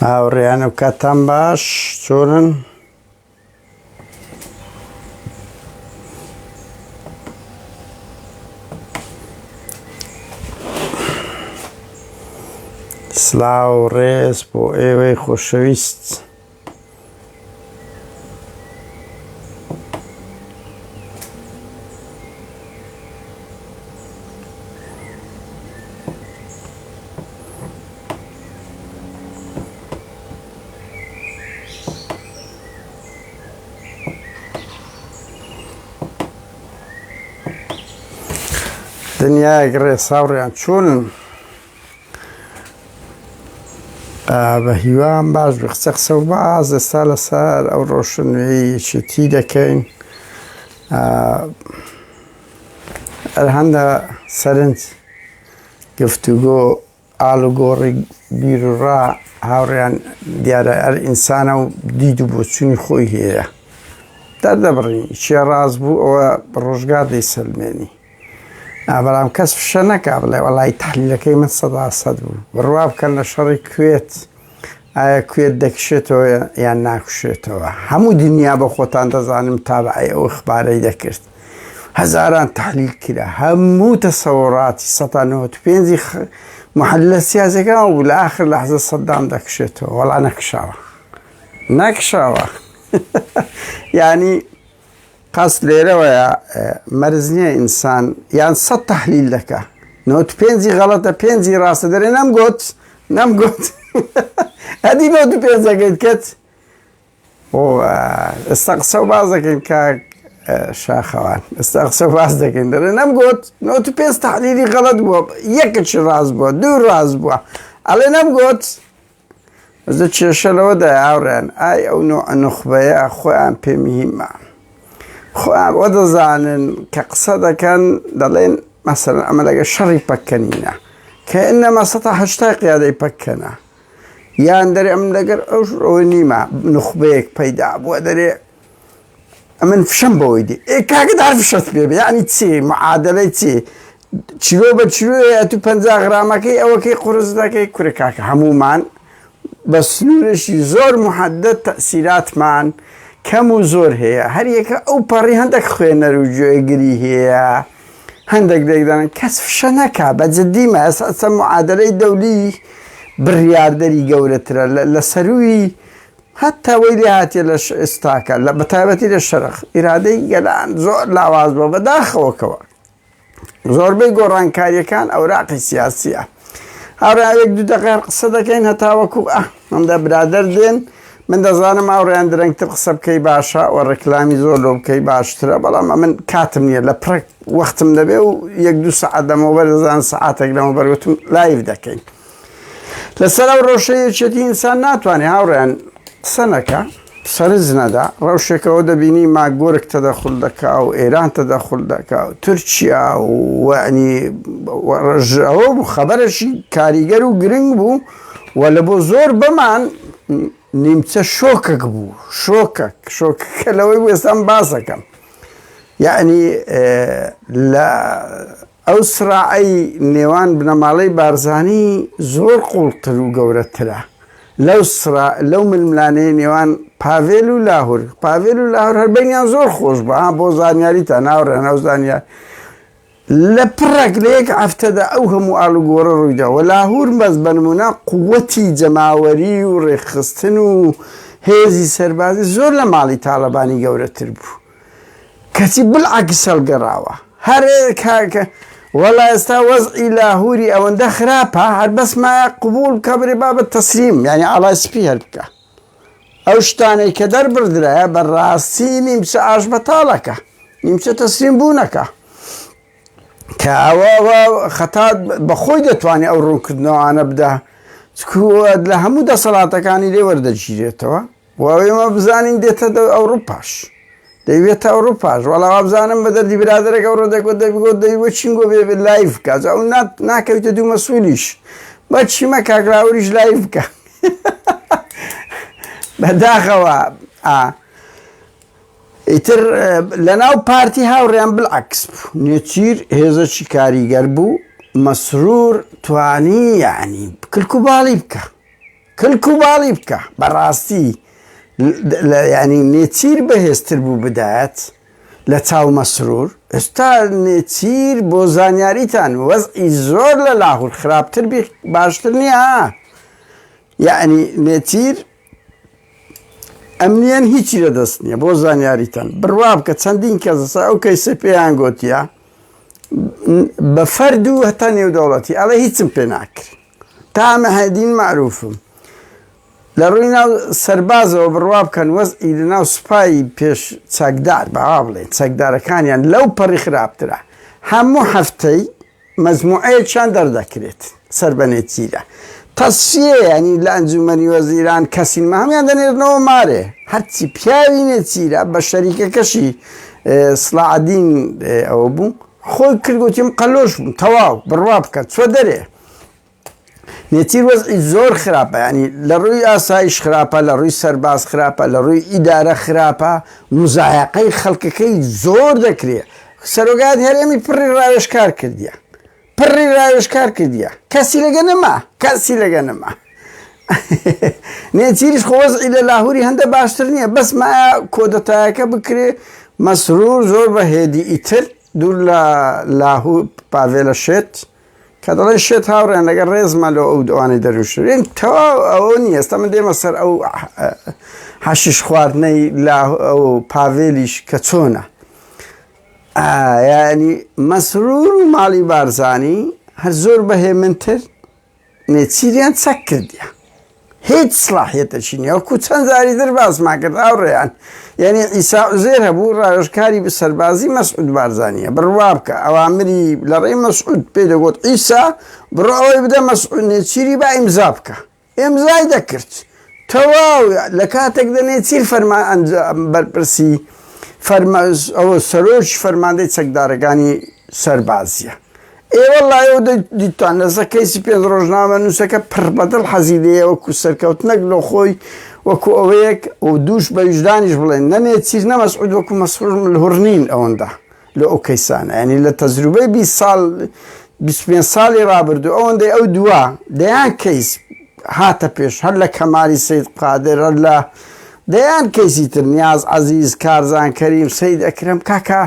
هاوڕێیانم کاتتان باش چۆنن؟ سلااو ڕێز بۆ ئێوەی خۆشەویست. دنیایەک ڕێساوڕیان چۆنن؟ بە هیوام باش بێ قسە قسە و باز ئێستا لەسەر ئەو ڕۆشە نوێی یەکێتی دەکەین هەندە سەرنج گفتوگۆ ئالوگۆڕی بیرڕا هاوڕیان دیارە ئەر ئینسانە و دید و بۆچوونی خۆی هەیە دەردەبڕین چێ ڕاست بوو ئەوە ڕۆژگار دەیسەلمێنی بەڵام کەس فشە نەکا بڵێ وەڵی تحلیلەکەی من سەدا سەد بوو بڕوا بکەن لە شەڕی کوێت ئایا کوێت دەکشێتەوە یان ناکشێتەوە هەموو دنیا بە خۆتان دەزانم تابعی ئەو اخبارەی دەکرد هەزاران تحلیل کرا هەموو تەسەوراتی 1995 محلە سیاسەکان بوو لە آخر لەحزە سەدام دەکشێتەوە وەڵا نەکشاوە نەکشاوە یعنی قەست لێرەوەیە مەرج نییە ئینسان یان سە تەحلیل دەکا نۆت پێنجی غەڵەتە پێنجی ڕاستە دەرێ نەم گوت نەم گوت هەدی نۆت پێنجەکەیت کەت ئێستا قسە و باز دەکەین کاک شاخەوان ئێستا قسە و باز دەکەین دەرێ نەم گوت نۆت پێنج تەحلیلی غەڵەت بووە یەکێکی ڕاست بووە دوو ڕاست بووە ئەڵێ نەم گوت بەس کێشە لەوەدایە هاوڕێیان ئای ئەو نوعە نوخبەیە خۆیان پێ مهمە خۆیان وە دەزانن کە قسە دەکەن دەڵێن مەسەلەن ئەمە لەگە شەڕی پەککەنینە کە ئینەما سەتا هەشتای قیادەی پەککەنە یان دەرێ ئەم لەگەر ئەو ئەوە نیمە نوخبەیەک پەیدا بووە دەرێ ئەمن فشەم بەوەی دی ئێ کاکە دار فشەت پێ بێ یعنی چی معادلەی چی چیرۆ بە چیرۆیە تو 50 غرامەکەی ئەوەکەی قورس دەکەی کورە کاکە هەمومان بە سنوورێکی زۆر محدد تەسیراتمان کەم و زۆر هەیە هەریەکە ئەو پەڕی هەندێک خوێنەر و گوێگری هەیە هەندێک لێکدان کەس فشە نەکا بە جدی مە ئەسە معادلەی دەولی بڕیاردەری گەورەترە لە سەروی هەتا وەی لێ هاتیە لە ئێستاکە لە بەتایبەتی لە شەرق ئیرادەی گەلان زۆر لاواز بووە بەداخەوەکەوە زۆربەی گۆڕانکاریەکان ئەوراقی سیاسیە هاوڕێیان یەک دوو دەقیقە قسە دەکەین هەتاوەکو ئە هەندە برادەر دێن من دەزانم هاوڕێیان درەنگتر قسە بکەی باشە و ڕێکلامی زۆر لۆ بکەی باشترە بەڵام ئەمن کاتم نییە لە پڕک وەختم دەبێ و یەک دوو سەعات لەمەوبەر دەزان سەعاتێک لەمەوبەر وتم live دەکەین لەسەر ئەو ڕەوشە یەکێتی ئینسان ناتوانێ هاوڕێیان قسە نەکا سەرنج نەدا ڕەوشێکەوە دەبینی ماگۆرک تەدەخول دەکا و ئێران تەدەخول دەکا و تورکیا و وەعنی ئەوە بوو خەبەرەشی کاریگەر و گرنگ بوو و لە بۆ زۆر بەمان نیمچە شۆکەک بوو شۆکەک شۆکەکە لەوەی بوو ئێستا من باسەکەم یعنی لە ئەو سراعەی نێوان بنەماڵەی بارزانی زۆر قوڵتر و گەورەترە لەو سرا لەو ململانێی نێوان پاڤێل و لاهور. پاڤێل و لاهور هەر بەینیان زۆر خۆش بوو ها بۆ زانیاریتان هاوڕێیان ئەو زانیار لە پڕێک لە یەک هەفتەدا ئەو هەموو ئاڵوگۆڕە ڕوویدا و لاهور بەس بە نمونە قووەتی جەماوەری و ڕێکخستن و هێزی سەربازی زۆر لە ماڵی تاڵەبانی گەورەتر بوو. کەچی بالعکس هەڵگەڕاوە هەر کاکە وەڵا ئێستا وەزعی لاهوری ئەوەندە خراپە هەر بەس مایە قبول بکە برێ بابە تەسلیم یعنی ئاڵای سپی هەر بکە ئەو شتانەی کە دەربڕدرایە بە ڕاستی نیمچە ئاش بەتاڵەکە نیمچە تەسلیم بوونەکە کە ئەوە خەتا بەخۆی دەتوانێت ئەو ڕوونکردنەوانە بدا لە هەموو دەسەڵاتەکانی لێ وەردەگیرێتەوە و ئێمە بزانین دێتە ئەوروپاش دەیوێتە ئەوروپاش وەڵا وابزانم بە دەردی برادەرێک ئەوڕۆ دەگوت دەیگوت دەیگوت چینگۆ بێ بێ live بکە جا ئەو ناکەویتە دوو مەسوولیش بە چیمە کاک لاوریش live بکە بەداخەوە ئا ئیتر لەناو پارتی هاوڕێیان بالعکس بوو نێچیر هێزەکی کاریگەر بوو مەسرور توانی یعنی کلک و باڵی بکە. کلک و باڵی بکە بەڕاستی ینی نێچیر بەهێزتر بوو بدایەت لە چاو مەسرور ئێستا نێچیر بۆ زانیاریتان وەزعی زۆر لە لاهور خراپتر بی باشتر نییە یعنی نێچیر ئەمنیەن هیچی لە دەست نییە بۆ زانیاریتان بڕوا بکە چەندین کەس لەسەر ئەو کەیسە پێیان گۆتیە بە فەرد و هەتا نێودەوڵەتی ئەڵێ هیچم پێ ناکرێ تا مەهدین معروفم لە ڕووی ناو سەربازەوە بڕوا بکەن وەزعی لە ناو سوپای پێش چەکدار باوا بڵێن چەکدارەکانیان لەو پەڕی خراپترە هەموو هەفتەی مەجموعەیەکیان دەردەکرێت سەر بە نێچیرە تەسفیە یانی لە ئەنجومەنی وەزیران کەسین مەهەمیان دەنێرنەوە مارێ هەرچی پیاوی نێچیرە بە شەریکەکەشی سڵاعەدین ئەوە بوو خۆی کرد گوتیم قەلۆش بووم تەواو بڕوا بکە چۆ دەرێ نێچیر وەزعی زۆر خراپە ینی لە ڕووی ئاسایش خراپە لە ڕووی سەرباز خراپە لە ڕووی ئیدارە خراپە مزایەقەی خەڵکەکەی زۆر دەکرێ سەرۆکایەتی هەرێمی پڕی ڕاوێژکار کردیە پڕی ڕاوێژکار کردیە کەسی لەگە نەما کەسی لەگە نەما نێچیریش خۆ وەزعی لە لاهوری هەندە باشتر نییە بەس مایە کۆدەتایەکە بکرێ مەسرور زۆر بە هێدی ئیتر دوور لە لاهور پاڤێلە شێت کە دەڵێن شێت هاوڕێیان لەگەڵ ڕێزمان لۆ ئەو ئەوانەی دەروشرێن تەواو ئەوە نییە ئێستا من دێمە سەر ئەو حەشیش خواردنەی لا ئەو پاڤێلیش کە چۆنە یعنی مەسرور و ماڵی بارزانی هەر زۆر بەهێمنتر نێچیریان چەک کردیە هیچ سڵاحیەتەکی نیە وەکو چەند جاری تر باسمان کرد هاوڕێیان یعنی عیسا عوزێر هەبوو ڕاوێژکاری سەربازی مەسعود بارزانیە بڕوا بکە ئەوامری لە ڕێی مەسعود پێی دەگوت عیسا بڕۆ ئەوەی بدە مەسعود نێچیری با ئیمزا بکە ئیمزای دەکرد تەواو لە کاتێک دە نێچیر فەرمان بەرپرسی فەرما ئەوە سەرۆکی فەرماندەی چەکدارەکانی سەربازیە ئێ وەڵا ئێوە دیتتان لەسە کەیسی پێنج ڕۆژنامە نووسەکە پڕ بەدڵ حەزی لێیە وەکو سەرکەوتنەک لۆ خۆی وەکو ئەوەیەک و دووش بە ویژدانیش بڵێن نە نێچیر نە مەسعود وەکو مەسرور ملهوڕ نین ئەوەندە لە ئەو کەیسانە یعنی لە تەجروبەی 20 ساڵ 25 ساڵی ڕابردوو ئەوەندەی ئەو دووە دەیان کەیس هاتە پێش هەر لە کەمالی سید قادر هەر لە دەیان کەیسی تر نیاز عەزیز کارزان کەریم سید ئەکرەم کاکە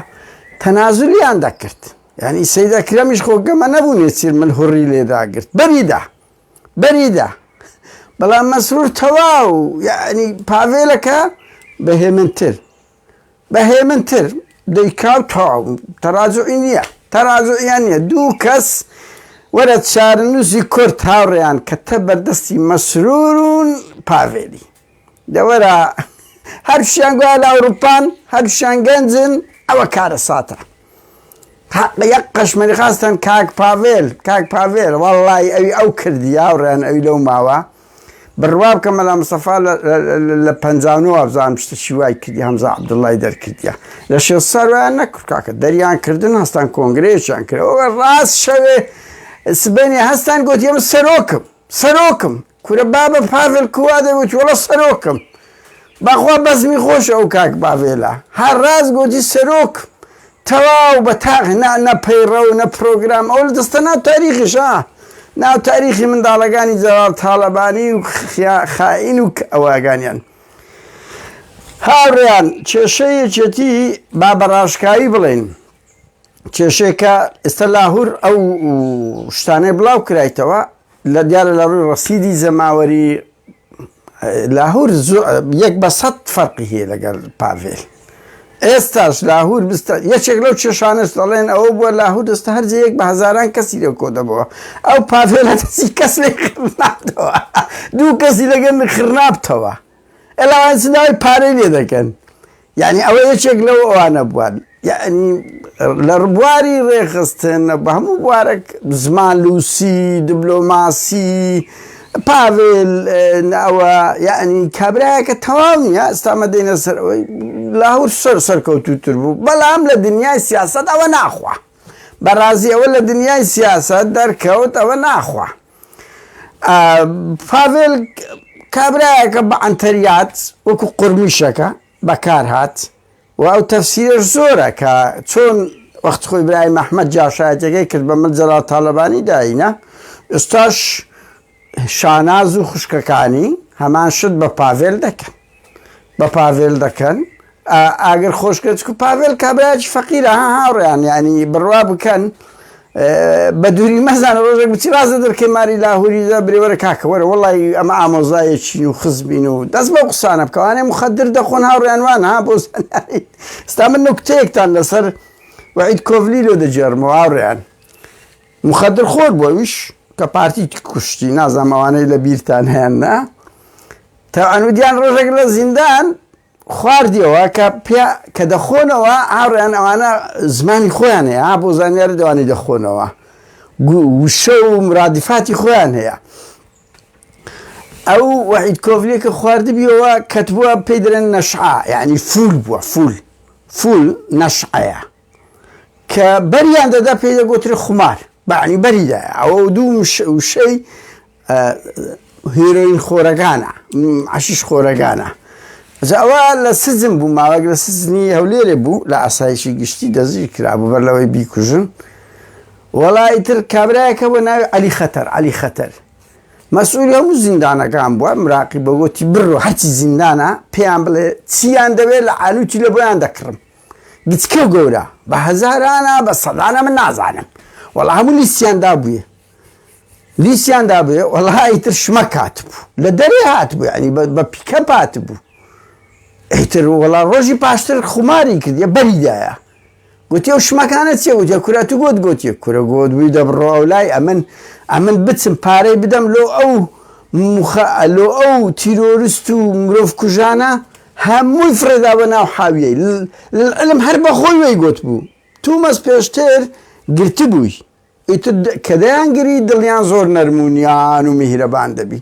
تەنازلیان دەکرد یانی سەید ئەکرەمیش خۆ گەمە نەبوو نێچیر ملهوڕی لێ داگرت بەری دا بەری دا بەڵام مەسرور تەواو یعنی پاڤێلەکە بە هێمنتر بە هێمنتر دەیکا و تەواو تەراجعی نییە تەراجعیان نییە دوو کەس وەرە چارەنووسی کورد هاوڕێیان کە تە بەردەستی مەسرور و پاڤێلی دەوەرە هەرشیان گوایە لە ئەوروپان هەرشیان گەنجن ئەوە کارەساتە یەک قەشمەری خاستن کاک پاڤێل کاک پاڤێل وەڵی ئەوی ئەو کردی هاوڕێیان ئەوی لەو ماوە بڕوا بکە مەلا مستەفا لە پەنجا و نۆ وابزانم شتێکی وای کردی هەمزە عەبدوڵای دەرکردیە لە شێست سال وایان نەکرد کاکە دەریان کردن هەستان کۆنگرەیەکیان کرد ئەوە ڕاست شەوێ سبەینێ هەستان گوتی ئەمە سەرۆکم سەرۆکم کورە بابە پاڤێل کوا دەگوتی وەڵا سەرۆکم بەخوا بەزمی خۆشە ئەو کاک باڤێلە هەر ڕاست گۆتی سەرۆک تەواو بە تاق نا نە پەیڕەو نە پرۆگرام ئەو لە دەستە ناو تاریخیش ها ناو تاریخی منداڵەکانی جەلال تاڵەبانی و خائین و ئەوەگانیان هاوڕێیان کێشەی یەکێتی با بە ڕاشکاوی بڵێین کێشەیەکە ئێستا لاهور ئەو شتانەی بڵاو کرایتەوە لە دیارە لە ڕووی ڕەسیدی جەماوەری لاهور یەک بە سەد فەرقی هەیە لەگەڵ پاڤێل ئێستاش لاهور بستە یەکێک لەو کێشانەش دەڵێن ئەوە بووە لاهور دەستە هەر جێیەک بە هەزاران کەسی لێ کۆ دەبەوە ئەو پاڤێلە دەستی کەس لێ خڕنابتەوە دوو کەسی لەگەل خڕنابتەوە ئەلاوان چ داوای پارەی لێ دەکەن یعنی ئەوە یەکێک لەو ئەوانە بووە یعنی لە بواری ڕێکخستن بە هەموو بوارێک زمان لوسی دبلۆماسی پاڤێل ئەوە یعنی کابرایەکە تەواو نییە ئێستا مە دێنە سەر ئەوەی لاهور سەر سەرکەوتووتر بوو بەڵام لە دنیای سیاسەت ئەوە ناخوا بەڕازی ئەوە لە دنیای سیاسەت دەرکەوت ئەوە ناخوا پاڤێل کابرایەکە بە عەنتەریات وەکو قورمیشەکە بەکار هات و ئەو تەفسیرەش زۆرە کە چۆن وەخت خۆی برای مەحمەد جاشایەتەکەی کرد بە مل جەلال تاالبانی دایینە ئێستاش. شاناز و خوشکەکانی هەمان شت بە پاڤێل دەکەن بە پاڤێل دەکەن ئاگر خۆشکە چکو پاڤێل کابراایکی فەقیرە ها هاوڕیان ینی بڕوا بکەن بە دووری مەزانە ڕۆژێک بچی ڕازە دەرکەی ماری لاهوری دە برێوەرە کاکە وەرە وەڵی ئەمە ئامۆزایەکین و خزبین و دەست بەو قسانە بکەوانێ مخدر دەخۆن هاوڕیان وان ها بۆ ستا من نوکتەیەکتان لەسەر وەعید کۆڤلی لۆ دەگێڕمەوە هاوڕێیان مخدر خۆر بووە ویش کە پارتی کوشتی نازانم ئەوانەی لە بیرتان هەیان نا تەعەنودیان ڕۆژێک لە زیندان خواردیەوە کە پێ کە دەخۆنەوە هاوڕێیان ئەوانە زمانی خۆیان هەیە ها بۆ زانیاری دەوانی دەخۆنەوە وشە و مرادفاتی خۆیان هەیە ئەو وەحید کۆڤلێکە خواردبیەوە کەتبووە پێی دەرێن نەشعا یعنی فول بووە فول فول نەشعەیە کە بەریان دەدا پێی دەگوترێ خومار بەعنی بەریدایە ئەوە دوو وشەی هێرۆین خۆرەکانە عەشیش خۆرەکانە جا ئەوە لە سجن بوو ماوەک لە سجنی هەولێرێ بوو لە ئاسایشی گشتی دەستگیر کرابوو بەر لەوەی بیکوژن وەڵا ئیتر کابرایەکە بۆ ناوی عەلی خەتەر عەلی خەتەر مەسئولی هەموو زیندانەکان بووە مراقی بەگوتی بڕۆ هەرچی زیندانە پێیان بڵێ چیان دەوێت لە عالوتی لە بۆیان دەکڕم گچکە و گەورە بە هەزارانە بە سەدانە من نازانم وەڵا هەموو لیستیان دابووێ لیستیان دابووێ وەڵا ئیتر شمەک هاتبوو لە دەرێ هاتبوو یعنی بە پیکەپ هاتبوو ئیتر وەڵا ڕۆژی پاشتر خوماری کردیە بەری دایە گوتی ئەو شمەکانە چیە وتیە کورە تو گۆت گۆتیە کورە گۆت بووی دەبڕۆ ئەو لای ئەمن ئەمن بچم پارەی بدەم لۆ ئەو مخە لۆ ئەو تیرۆرست و مرۆڤ کوژانە هەمووی فڕێدا بە ناو حاویەی للعلم هەر بەخۆی وەی گۆت بوو تومەز پێشتر گرتبووی ئیتر کە دەیانگری دڵیان زۆر نەرم و نیان و میهرەبان دەبی.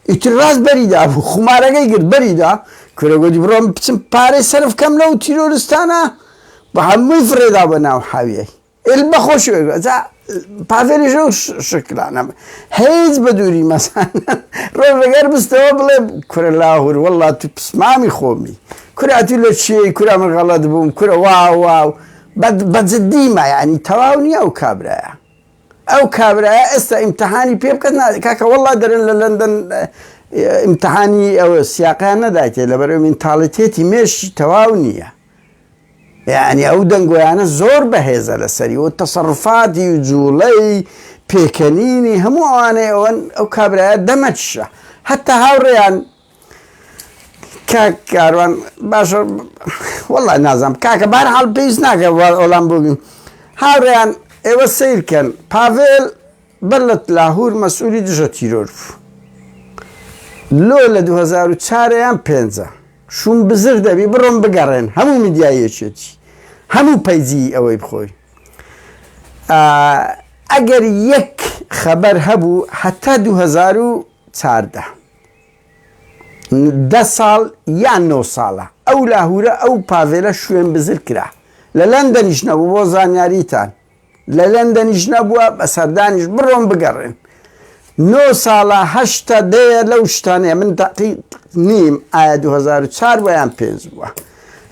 ئیتر ڕاست بەری دابوو، خومارەکەی گرت بەری دا، کورە گۆتی بڕۆم بچم پارەی سەرف کەم لەو تیرۆرستانە، بە هەمووی فڕێ دا بە ناو حاویەی. ئێل بە خۆشی وەی گۆت. جا پاڤێلیش ئەو شکلانە هیچ بە دووری مەزانە. ڕۆژێک هەر بستەوە بڵێ کورە لاهور وەڵڵا تو پسمامی خۆمی. کورە ئەتوو لە چێی، کورە من غەڵەت بووم، کورە واو واو. بە جدی ما یانی تەواو نییە ئەو کابرایە ئەو کابرایە ئێستا ئیمتحانی پێ بکەن کاکە وەڵا دەرن لە لەندەن ئیمتحانی ئەوە سیاقیان نەدایتێ لەبەر مینتاڵیتێتی مێشی تەواو نییە یعنی ئەو دەنگۆیانە زۆر بەهێزە لەسەری و تەسەڕفاتی و جوڵەی پێکەنینی هەموو ئەوانەی ئەوەن ئەو کابرایە دەمەچشە هەتا هاوڕێیان کاک کاروان باشە وەڵا نازانم کاکە بار حاڵ پێویست ناکە وەڵام بۆ بیم هاوڕێیان ئێوە سیرکەن پاڤێل بەر لە لاهور مەسئولی دژە تیرۆر بوو لۆ لە 2004 یان پێنجە شوم بزر دەبی بڕۆم بگەڕێن هەموو میدیای یەکێتی هەموو پەیجی ئەوەی بخۆی ئەگەر یەک خەبەر هەبوو هەتا 2014 دە ساڵ یان نۆ ساڵە ئەو لاهورە ئەو پاڤێلە شوێن بزر کرا لە لەندەنیش نەبوو بۆ زانیاریتان لە لەندەنیش نەبووە بە سەردانیش بڕۆن بگەڕێن نۆ ساڵە هەشتە دەیە لەو شتانەیە من دەقیق نیم ئایا 2004 بووە یان پێنج بووە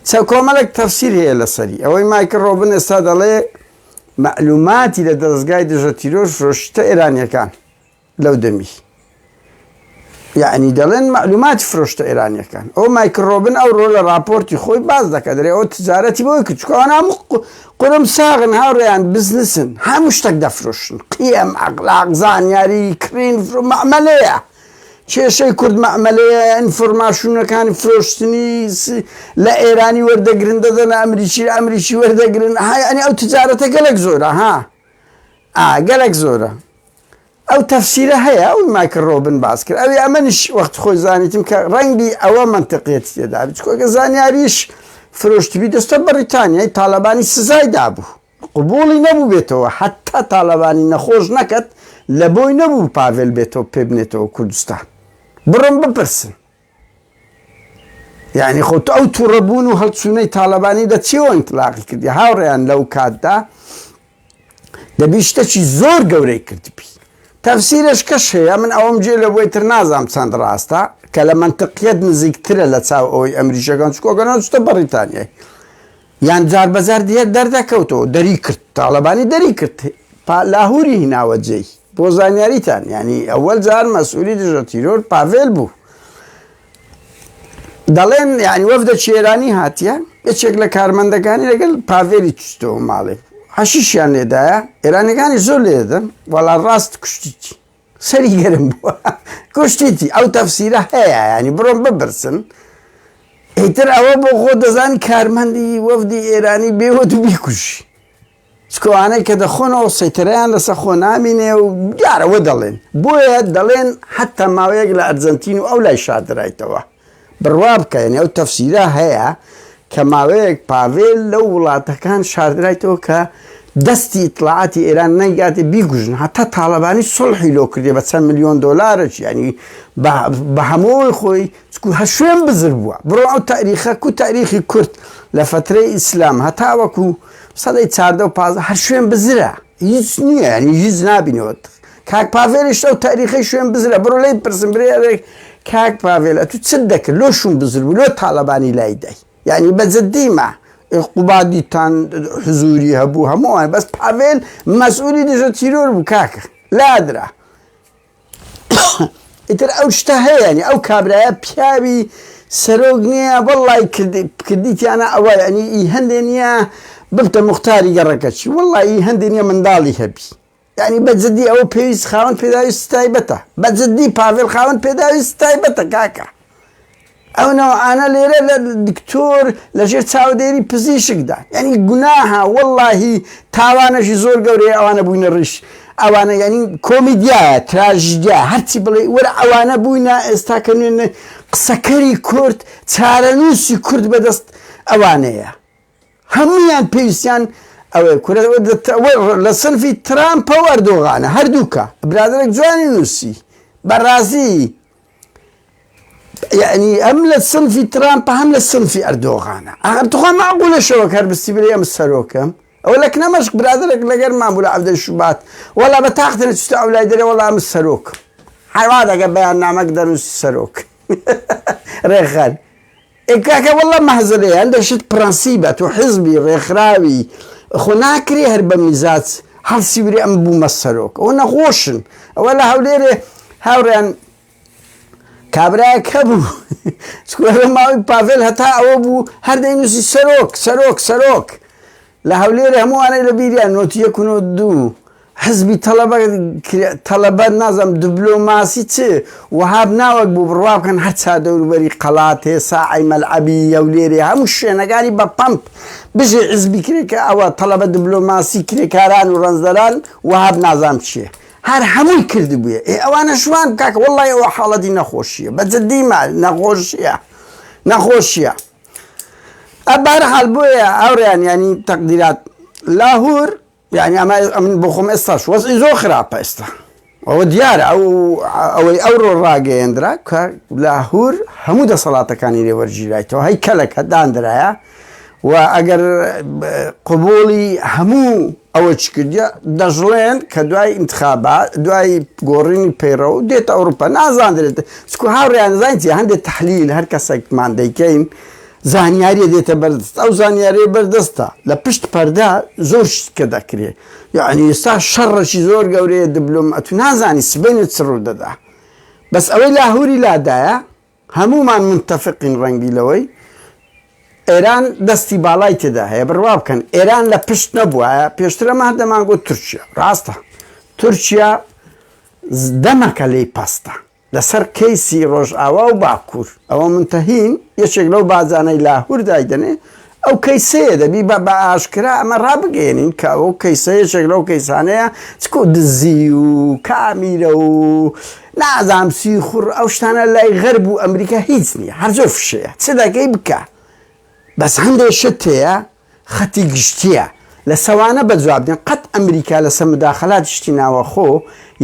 چە کۆمەڵێک تەفسیر هەیە لەسەری ئەوەی مایکل ڕۆبن ئێستا دەڵێ مەعلوماتی لە دەزگای دژە تیرۆر فرۆشتە ئێرانیەکان لەو دەمی یەعنی دەڵێن مەعلوماتی فرۆشتە ئێرانیەکان ئەو مایکل ڕۆبن ئەو ڕۆ لە ڕاپۆرتی خۆی باس دەکات دەرێ ئەو تجارەتی بۆی کرد چونکە ئەوانە هەموو قورم ساغن هاوڕێیان بزنسن هەموو شتێک دەفرۆشن قیەم ئەخلاق زانیاری کڕین فرۆ مەعمەلەیە کێشەی کورد مەعمەلەیە ئینفۆرماسیونەکانی فرۆشتنی لە ئێرانی وەردەگرن دەدەنە ئەمریکی لە ئەمریکی وەردەگرن ها یعنی ئەو تجارەتە گەلێک زۆرە ها ئا گەلێک زۆرە ئەو تەفسیرە هەیە ئەوی مایکل ڕۆبن باس کرد ئەوی ئەمەنیش وەخت خۆی زانیتم کە ڕەنگی ئەوە مەنتقیەتی تێدا بێت چونکە گەر زانیاریش فرۆشتبی دەستە بەڕیتانیای تاڵەبانی سزای دابوو قبوڵی نەبوو بێتەوە حتا تاڵەبانی نەخۆش نەکەت لە بۆی نەبوو پاڤێل بێتەوە پێ بنێتەوە کوردستان بڕۆن بپرسن یعنی خۆ ئەو تووڕەبوون و هەڵچوونەی تاڵەبانی لە چیەوە ئینتلاقی کردی هاوڕێیان لەو کاتدا دەبی شتەکی زۆر گەورەی کردبی تەفسیرش کەش هەیە من ئەوەم جێ لە بۆی تر نازانم چەند ڕاستە کە لە مەنتقیەت نزیکترە لە چاو ئەوەی ئەمریکیەکان چکۆگەنە چتە بەڕیتانیای یان جار بەجار دیە دەردەکەوتەوە دەری کرد تاڵەبانی دەری کرد لاهوری هیناوە جێی. بۆ زانیاریتان یعنی ئەوەل جار مەسئولی دژە تیرۆر پاڤێل بوو. دەڵێن یعنی وەفدە چێرانی هاتیە یەکێک لە کارمەندەکانی لەگەڵ پاڤێلی چوتەوە ماڵێ حەشیشیان لێدایە ئێرانەکانی زۆر لێدەن وەڵا ڕاست کوشتیتی سەری گەرم بووە کوشتیتی ئەو تەفسیرە هەیە ینی بڕۆن ببرسن ئیتر ئەوە بۆ خۆ دەزان کارمەندی وەفدی ئێرانی بێوەت و بیکوژی چکۆوانەی کە دەخۆنەوە سەیتەرەیان لەسەر خۆ نامینێ و دیارە وە دەڵێن بۆیە دەڵێن حتا ماوەیەک لە ئەرجەنتین و ئەو لای شاردرایتەوە بڕوا بکە یعنی ئەو تەفسیرە هەیە کە ماوەیەک پاڤێل لەو وڵاتەکان شاردرایتەوە کە دەستی ئیتڵاعاتی ئێران نەیگاتێ بیکوژن هەتا تاڵەبانی سوڵحی لۆ کردێ بە چەند ملیۆن دۆلارەکی یعنی بە هەمووی خۆی چکو هەر شوێن بزر بووە بڕۆ ئەو تاریخە کو تاریخی کورد لە فەترەی ئیسلام هەتاوەکو سەدەی چاردە و 15 هەر شوێن بزرە هیچ نییە یعنی هیچ نابینەوە کاک پاڤێلیش ئەو تاریخەی شوێن بزرە بڕۆ لێی پرسم برێ ئەرێ کاک پاڤێل ئەتوو چت دەکرد لۆ شوون بزر بوو لۆ تاڵەبانی لای دای یعنی بە جدیمە قوبادیتان حزوری هەبوو هەمووان بەس پاڤێل مەسئولی دژە تیرۆر بوو کاکە لادرا ئیتر ئەو شتە هەیە یعنی ئەو کابرایە پیاوی سەرۆک نییە وەڵی کردیتیانە ئەوە یعنی ئی هەندێ نییە ببتە مختاری گەڕەکەچی وەڵی ئی هەندێ نییە منداڵی هەبی یانی بە جدی ئەوە پێویست خاوەن پێداویستی تایبەتە بە جدی پاڤێل خاوەن پێداویستی تایبەتە کاکە ئەو نەوعانە لێرە لە دکتۆر لەژێر چاودێری پزیشکدا یعنی گوناهە وەڵاهی تاوانەشی زۆر گەورەیە ئەوانە بووینە ڕیش ئەوانە یعنی کۆمیدیایە تراژیدیا هەرچی بڵێ وەرە ئەوانە بووینە ئێستا کە نوێنە قسەکەری کورد چارەنووسی کورد بەدەست ئەوانەیە هەموویان پێویستیان ئەوەیە کورە لە سنفی ترامپە و ئەردۆغانە هەردووکە برادەرێک جوانی نووسی بەڕازی یعنی ئەم لە سنفی ترامپە هەم لە سنفی ئەردۆغانە ئەم تخوا معقولە شەوەک هەر بستی بلێ ئەم سەرۆکەم ئەوە لە کنەمەشق برادەرێک لەگەرمان بوو لە عەبدە شوبات وەڵا بە تاقتنە چوتە ئەو لای دەرێ وەڵا ئەم سەرۆک حەوا دەگە بەیاننامەک دەنووسی سەرۆک ڕێکخەر ئێ کاکە وەڵا مەهزەلەیە هەندێک شت پرەنسیبە تۆ حزبی ڕێکخراوی خۆ ناکرێ هەر بە میزاج هەڵسی برێ ئەم بوومە سەرۆک ئەوە نەخۆشن ئەوە لە هەولێرێ هاوڕێیان کابرایەک هەبوو چکۆ ماوەی پاڤێل هەتا ئەوە بوو هەر دەینووسی سەرۆک سەرۆک سەرۆک لە هەولێرێ هەمووانەی لە بیریان 91 و 92 حزبی تەڵەبە تەڵەبە نازانم دبلۆماسی چ وەهاب ناوەک بوو بڕوا بکەن هەرچا دەوروبەری قەڵاتێ ساعەی مەلعەبی هەولێرێ هەموو شوێنەکانی بە پەمپ بژی حزبی کرێکە ئەوە تەڵەبە دبلۆماسی کرێکاران و ڕەنجدەران وەهاب نازانم چییە هەر هەمووی کردبوویە ئێ ئەوانە شوان کاکە وەڵڵای ئەوە حاڵەتی نەخۆشییە بە جدی ما نەخۆشییە نەخۆشییە بەهەرحاڵ بۆیە هاوڕێیان یانی تەقدیرات لاهور یعنی ئەمە ئەمن بۆ خۆم ئێستاش وەزعی زۆر خراپە ئێستا ئەوە دیارە ئەو ئەوەی ئەوڕۆ ڕاگەیەندرا کە لاهور هەموو دەسەڵاتەکانی لێ وەرگیرایتەوە هەی کەلەکە داندرایە و ئەگەر قبوڵی هەموو ئەوە چ کردیە دەژڵێن کە دوای ئینتخابات دوای گۆڕینی پەیڕەو دێتە ئەوروپا نازاندرێت چکو هاوڕێیان زانین چیە هەندێک تحلیل هەر کەسێکمان دەیکەین زانیاریە دێتە بەردەست ئەو زانیاریە بەردەستە لە پشت پەردە زۆر شت کە دەکرێ یعنی ئێستا شەڕەکی زۆر گەورەیە دبلۆم ئەتو نازانی سبەینێ چ ڕوو دەدا بەس ئەوەی لاهوری لادایە هەموومان منتەفقین ڕەنگی لەوەی ئێران دەستی باڵای تێدا هەیە بڕوا بکەن ئێران لە پشت نەبووایە پێشتر ئەمە دەمانگوت تورکیا ڕاستە تورکیا دەمەکە لێی پەستە لەسەر کەیسی ڕۆژئاوا و باکوور ئەوە منتەهین یەکێک لەو باجانەی لاهور دایدەنێ ئەو کەیسەیە دەبی بە بە ئاشکرا ئەمە ڕابگەیەنین کە ئەو کەیسە یەکێک لەو کەیسانەیە چکۆ دزی و کامیرە و نازام سیخوڕ ئەو شتانە لای غەرب و ئەمریکا هیچ نییە هەر زۆر فشەیە چ دەکەی بکە بەس هەندێک شت هەیە خەتی گشتیە لە سەوانە بە جواب دێن قەت ئەمریکا لەسە مداخلات شتی ناوەخۆ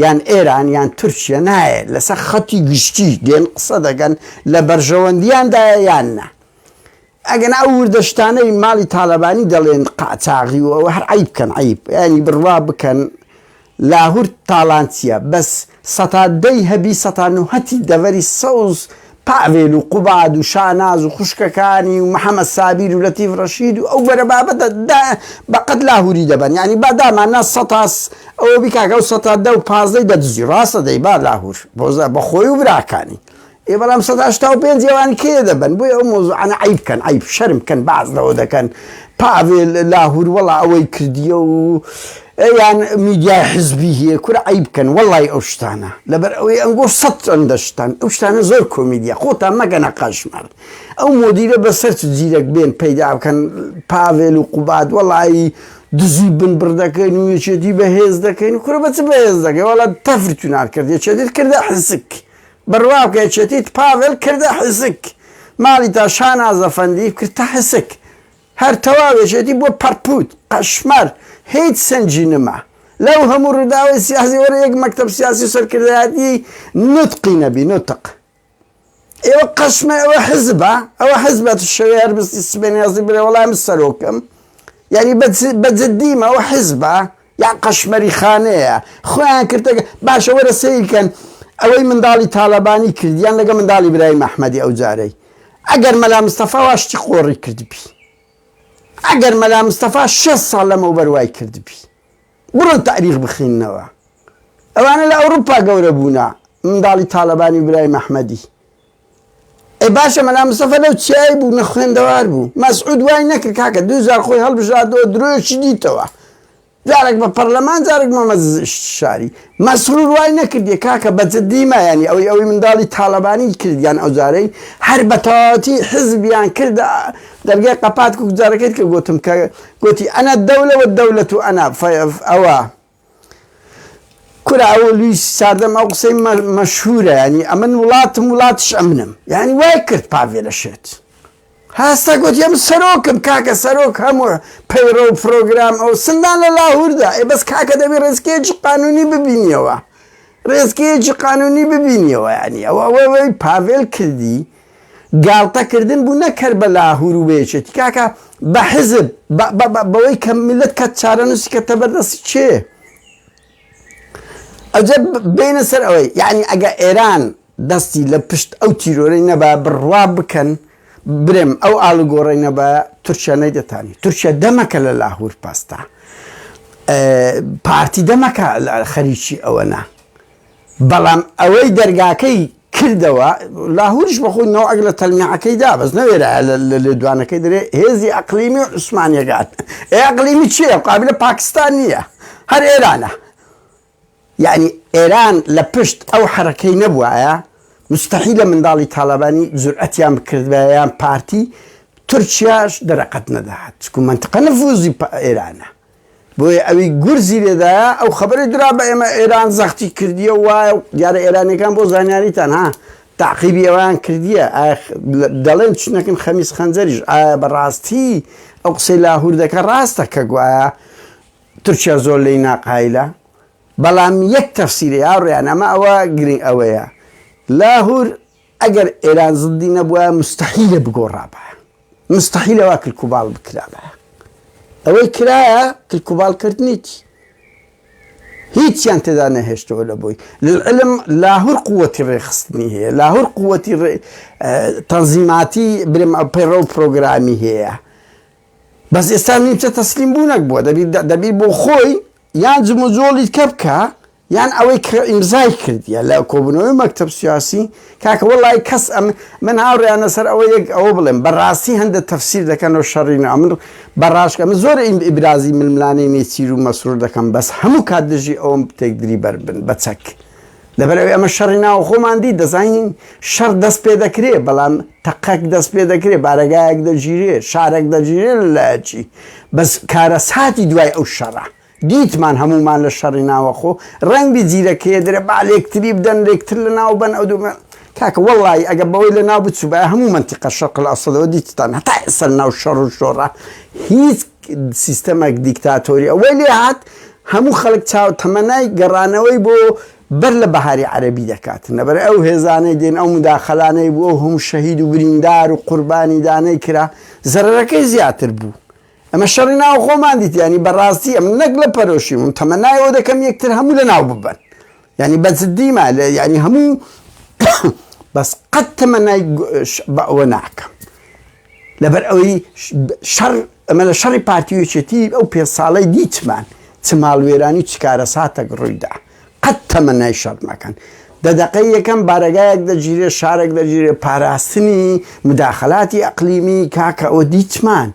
یان ئێران یان تورکیە نایە لەسە خەتی گشتی دێن قسە دەکەن لە بەرژەوەندیاندایە یان نا ئەگەنا ئەو وردە شتانەی ماڵی تالەبانی دەڵێن قاچاغی و ئەوە هەر عەیب کەن عەیب یانی بڕوا بکەن لاهور تاڵانچیە بەس سەتا دەی هەبی سەتا نوهەتی دەڤەری سەوز پاڤێل و قوباد و شاناز و خوشکەکانی و محەمەد سابیر و لەتیف ڕەشید و ئەو بەرە بابەتە دا بەقەد لاهوری دەبەن یانی با دامان نا سەتا ئەوە بی کاکە ئەو سەتا دە و پازدەی دەدزی ڕاستە دەیبا لاهور بۆزە بە خۆی و براکانی ئێ بەڵام 85% ئەوان کێ دەبەن بۆیە ئەو مۆزوعانە عیب کەن عیب شەرم کەن باز لەوە دەکەن پاڤێل لاهور وەڵا ئەوەی کردیە و یان میدیای حزبی هەیە کورە عەیب کەن وەڵای ئەو شتانە لەبەر ئەوەی ئەنگۆ سەد چەندە شتان ئەو شتانە زۆر کۆمیدیە خۆتان مەگەنە قەشمەر ئەو مۆدیرە بەسەر چ زیرەک بێن پەیدا بکەن پاڤێل و قوباد وەڵایی دزی بن بڕ دەکەین و یەکێتی بەهێز دەکەین کورە بە چ بەهێز دەکەی وەڵا تەفر تونار کرد یەکێتیت کردە حسک بڕوا بکە یەکێتیت پاڤێل کردە حسک ماڵی تا شانازەفەندی کردە حسک هەر تەواو یەکێتی بووە پەڕپووت، قەشمەر، هیچ سەنگی نما. لەو هەموو ڕووداوەی سیاسی وەرە یەک مەکتەب سیاسی و سەرکردایەتی نوتقی نەبی، نوتق. ئێوە قەشمەر ئەوە حزبە، ئەوە حزبە تو شەوێ هەر بستی سبەینێ هەستی بڵێ وەڵا من سەرۆکم. یانی بە جدیمە ئەوە حزبە یان قەشمەری خانەیە. خۆیان کردە باشە وەرە سەیر کەن ئەوەی منداڵی تاڵەبانی کردیان لەگە منداڵی برایم ئەحمەدی ئەو جارەی. ئەگەر مەلا مستەفا وا شتی قۆڕی کردبی ئەگەر مەلا مستەفا شێست ساڵ لەمەوبەر وای کردبی بڕۆن تاریخ بخیننەوە ئەوانە لە ئەوروپا گەورە بوونە منداڵی تاالبانی و برای مەحمەدی ئەی باشە مەلا مستەفا لەو چیای بوو نە خوێندەوار بوو مەسعود وای نەکرد کاکە دوو جار خۆی هەڵبژاردەوە درۆیەکی دیتەوە جارێک بە پەرلەمان جارێک بە مەجلس شاری. مەسرور وای نەکردیە کاکە بە جدی ما یانی ئەوەی ئەوەی منداڵی تاڵەبانی کردیان ئەو جارەی هەر بە تەواوەتی حزبیان کردە دەرگای قەپات کوک جارەکەیت کە گۆتم کە گۆتی ئەنا دەولە وە دەولەت و ئەنا ئەوە کورە ئەو لویس ساردەم ئەو قسەی مەشهورە ینی ئەمن وڵاتم وڵاتش ئەمنم یانی وای کرد پاڤێلە شێت. هەستە گوتی ئەم سەرۆکم کاکە سەرۆک هەموو پەیڕە و پرۆگرام ئەو سندان لە لاهوردا ئێ بەس کاکە دەبی ڕێزکەیەکی قانونی ببینیەوە ڕێزکەیەکی قانونی ببینیەوە ینی ئەوە ئەوەی پاڤێل کردی گاڵتەکردن بوو نەکەر بە لاهور و بەیەکێتی کاکە بە حزب بەوەی کە میلەت کە چارەنووسی کە تەبەردەستی چێ ئەجە بینە سەر ئەوەی یعنی ئەگە ئێران دەستی لە پشت ئەو تیرۆرەی نەبا بڕوا بکەن برێم ئەو ئاڵوگۆڕەی نەبا تورکیا نەیدەتانی تورکیا دەمەکە لە لاهور پاستا پارتی دەمەکە خەریکی ئەوە نا بەڵام ئەوەی دەرگاکەی کردەوە لاهورش بەخۆی نەوەک لە تەلمیعەکەی دا بەس نەوێرا لە لێدوانەکەی دەرێ هێزی ئەقلیمی و عوسمانیەکان ئێ ئەقلیمی چییە قابلە پاکستان نییە هەر ئێرانە یەعنی ئێران لە پشت ئەو حەرەکەی نەبوایە مستحیلە منداڵی تاڵەبانی جورئەتیان بکردبایە یان پارتی تورکیاش دەرەقەت نەدەهات چکو مەنتقە نفوزی ئێرانە بۆیە ئەوی گورزی لێدایە ئەو خەبەری درا بە ئێمە ئێران زەختی کردیە وایە دیارە ئێرانەکان بۆ زانیاریتان ها تاقیبی ئەویان کردیە دەڵێن چنەکن خەمیس خەنجەریش ئایا بەڕاستی ئەو قسەی لاهور دەکە ڕاستە کە گوایە تورکیا زۆر لێی ناقایلە بەڵام یەک تەفسیرە هاوڕێیان ئەمە ئەوە گرنگ ئەوەیە لاهور ئەگەر ئێران زدی نەبووە مستحیلە بگۆڕابایە مستحیلە وا کلکوباڵ بکرابایە ئەوەی کرایە کلکوباڵ کردنیتی هیچیان تێدا نەهێشتەوە لە بۆی للعلم لاهور قوتی ڕێخستنی هەیە لاهور قوتی تەنزیماتی برم پەیڕەو پرۆگرامی هەیە بەس ئێستا نیمچە تەسلیم بوونەک بووە دەبی دەبی بۆ خۆی یان جموجۆڵی کە بکە یان ئەوەی کە ئیمزای کردیە لە کۆبوونەوەی مەکتەب سیاسی کاکە وەڵی کەس ئەم من هاوڕێیانە سەر ئەوە یەک ئەوە بڵێم بەڕاستی هەندە تەفسیر دەکەن و شەڕی نا من بەڕاشکە من زۆر ئیبرازی ململانێی نێچیر و مەسرور دەکەم بەس هەموو کات دژی ئەوم تێکدری بەربن بە چەک لەبەرئەوەی ئەمە شەڕی ناوخۆمان دیت دەزانین شەڕ دەست پێ دەکرێ بەڵام تەقەک دەست پێ دەکرێ بارەگایەک دەگیرێ شارێک دەگیرێ لە لایەکی بەس کارەساتی دوای ئەو شەڕە دیتمان هەمومان لە شەڕی ناوەخۆ ڕەنگی زیرەکەیە درێ با لێکتری بدەن لێکتر لە ناو بەن ئەو دوو کاکە وەڵی ئەگە بەوەی لە ناو بچوو هەموو منتیقە شەرق الئەوسەدەوە دیتتان هەتا ئێستا ناو شەڕ و شۆڕە هیچ سیستەمێک دیکتاتۆری ئەوەی لێ هات هەموو خەڵک چاو تەمەنای گەڕانەوەی بۆ بەر لە بەهاری عەرەبی دەکات لەبەر ئەو هێزانەی دێن ئەو مداخلانەی بوو ئەو هەموو شەهید و بریندار و قوربانی دانەی کرا زەرەرەکەی زیاتر بوو ئەمە شەڕی ناو خۆمان دیت ینی بەڕاستی ئەم نەک لە پەرۆشی من تەمەنای ئەوە دەکەم یەکتر هەموو لە ناو ببەن ینی بە جدیما لە ینی هەموو بەس قەت تەمەنای بە ئەوە ناکەم لەبەر ئەوەی شەڕ ئەمە لە شەڕی پارتی و یەکێتی ئەو پێ ساڵەی دیتمان چ ماڵوێرانی چ کارەساتێک ڕوویدا قەت تەمەنای شەڕ مەکەن. دە دەقەی یەکەم بارەگایەک دەگیرێ شارێک دەگیرێ پاراستنی مداخلاتی ئەقلیمی کاکە ئەوە دیتمان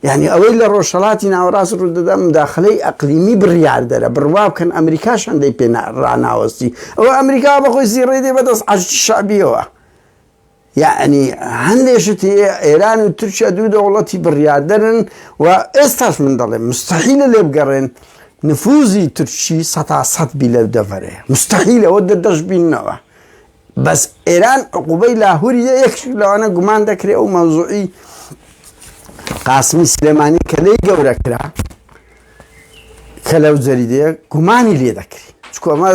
یعنی ئەوەی لە ڕۆژهەڵاتی ناوەڕاست ڕوودەدا مداخلەی ئەقلیمی بڕیاردەرە بڕوا بکەن ئەمریکاش هەندەی پێ ڕاناوەستی ئەوە ئەمریکا بەخۆی زیڕێ دێ بەدەست حەشدی شەعبیەوە یەعنی هەندێ شت هەیە ئێران و تورکیا دوو دەوڵەتی بڕیاردەرن و ئێستاش من دەڵێم مستحیلە لێ بگەڕێن نفوزی تورکی سەتا سەد بی لەو دەڤەرەیە مستحیلە ئەوە دەشبیننەوە بەس ئێران عقوبەی لاهوری یەک لەوانە گومان دەکرێ ئەو مەوزوعی قاسمی سلێمانی کە لێی گەورە کرا کە لەو جەریدەیە گومانی لێ دەکری چکو ئەمە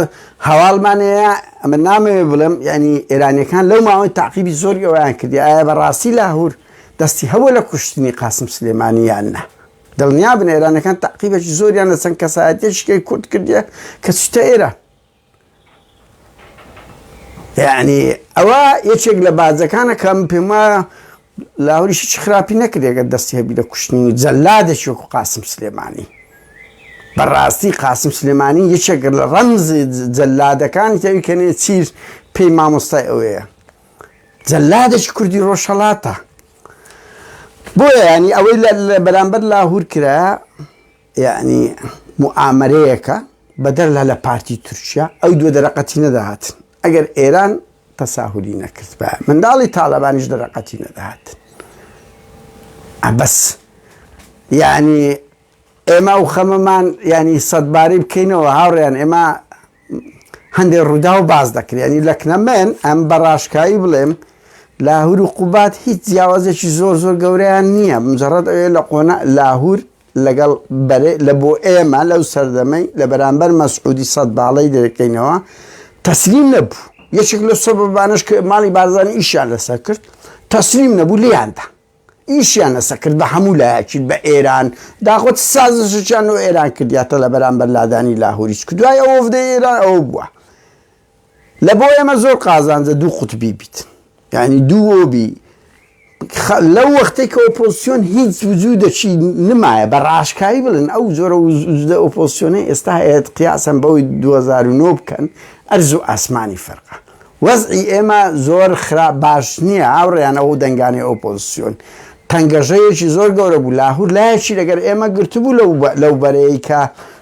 هەواڵمان هەیە ئەمە نامەوێ بڵێم ینی ئێرانیەکان لەو ماوەی تاقیبی زۆری ئەویان کردی ئایا بەڕاستی لاهور دەستی هەبوو لە کوشتنی قاسم سلێمانی یان نا دڵنیا بن ئێرانەکان تاقیبێکی زۆریان لە چەند کەسایەتێکی کورد کردیە کە چتە ئێران یعنی ئەوە یەکێک لە باجەکانە کە من پێم وایە لاهوریش هیچ خراپی نەکرد ئەگەر دەستی هەبی لە کوشتنی جەلادێکی وەکو قاسم سلێمانی بەڕاستی قاسم سلێمانی یەکێک لە ڕەمز جەلادەکانی تەوی کە نێچیر پێی مامۆستای ئەوەیە جەلادێکی کوردی ڕۆژهەڵاتە بۆیە ینی ئەوەی لە بەرامبەر لاهور کرا یەعنی موئامەرەیەکە بەدەر لە لە پارتی تورکیا ئەو دووە دەرەقەتی نەدەهاتن ئەگەر ئێران تەساهولی نەکردبا منداڵی تاالبانیش دەرەقەتی نەدەهاتن بەس یعنی ئێمە و خەمەمان ینی سەدبارەی بکەینەوە هاوڕیان ئێمە هەندێک ڕووداو باس دەکرێت ینی لە کنەمێن ئەم بە ڕاشکایی بڵێم لاهور و قوبات هیچ جیاوازێکی زۆر زۆر گەورەیان نییە مجرد ئەوێ لە قۆنا لاهور لەگەڵ بەرێ لە بۆ ئێمە لەو سەردەمەی لە بەرامبەر مەسعودی سەد باڵەی دەکەینەوە تەسلیم نەبوو یەکێک لە سەبەبانەش کە ماڵی بارزانی ئیشیان لەسەر کرد تەسلیم نەبوو لێیاندا ئیشیان لەسەر کرد بە هەموو لایەکی بە ئێران داخۆ چ سازشێکیان لۆ ئێران کردیاتە لە بەرامبەر لادانی لاهوریش کە دوای ئەوە وفدەی ئێران ئەوە بووە لە بۆ ئێمە زۆر قازانجە دوو قوتبی بیت یعنی دوو ئۆبی لەو وەختێک کە ئۆپۆزیسیۆن هیچ وجودێکی نمایە بە ڕاشکاوی بڵێن ئەو جۆرە وجودە ئۆپۆزیسیۆنەی ئێستا هەیە قیاسەن بەوەی 2009 بکەن ئەرز و ئاسمانی فەرقە وەزعی ئێمە زۆر خراپ باش نییە هاوڕێیان ئەو دەنگانەی ئۆپۆزیسیۆن تەنگەژەیەکی زۆر گەورە بوو لاهور لایەکی لەگەر ئێمە گرتبوو لەو لەو بەرەی کە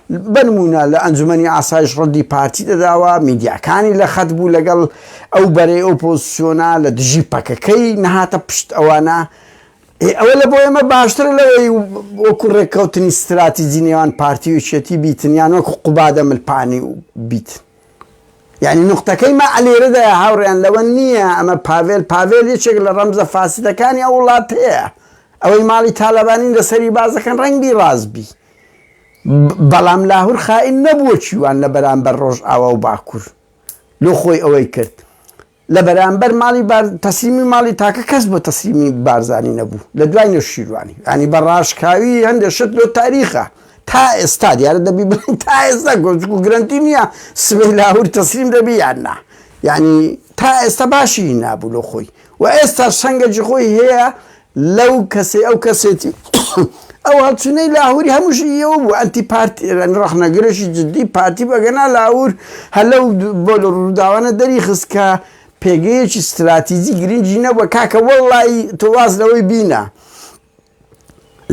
بەنمونە لە ئەنجومەنی ئاسایش ڕەدی پارتی دەداوە، میدیاکانی لە خەت بوو لەگەڵ ئەو بەرەی ئۆپۆزسیۆنا لە دژی پەکەکەی نەهاتە پشت ئەوانە، ئێ ئەوە لە بۆ ئێمە باشترە لەوەی وەکو ڕێککەوتنی ستراتیجی نێوان پارتی و یەکێتی بیتن یان وەکو قوبادە ملپانی بیتن. یعنی نوقتەکەی ما لێرەدایە هاوڕێیان لەوە نییە ئەمە پاڤێل پاڤێل یەکێک لە ڕەمزە فاسدەکانی ئەو وڵاتەیە ئەوەی ماڵی تالەبانی لەسەری باس دەکەن ڕەنگبی ڕاست بی بەڵام لاهور خائین نەبووە چیوان لە بەرامبەر ڕۆژئاوا و باکوور لۆ خۆی ئەوەی کرد لە بەرامبەر ماڵی بار تەسلیمی ماڵی تاکە کەس بۆ تەسلیمی بارزانی نەبوو لە دوای نەوشیروانی ینی بە ڕاشکاوی هەندێک شت لۆ تاریخە تا ئێستا دیارە دەبی بڵێن تا ئێستا گۆچک و گرنتی نییە سبەی لاهور تەسلیم دەبی یان نا یعنی تا ئێستا باشی نابوو لۆ خۆی و ئێستا سەنگەکی خۆی هەیە لەو کەسەی ئەو کەسێتی ئەو هەڵچونەی لاهوری هەمووشی ئەوە بوو ئەنتی پارتی ڕەخنەگرێکی جدی پارتی بەگەنا لاهور هەر لەو بۆ لە ڕووداوانە دەری خست کە پێگەیەکی ستراتیجی گرنگی نەبووە کاکە وەڵڵی تۆ واز لەوەی بینە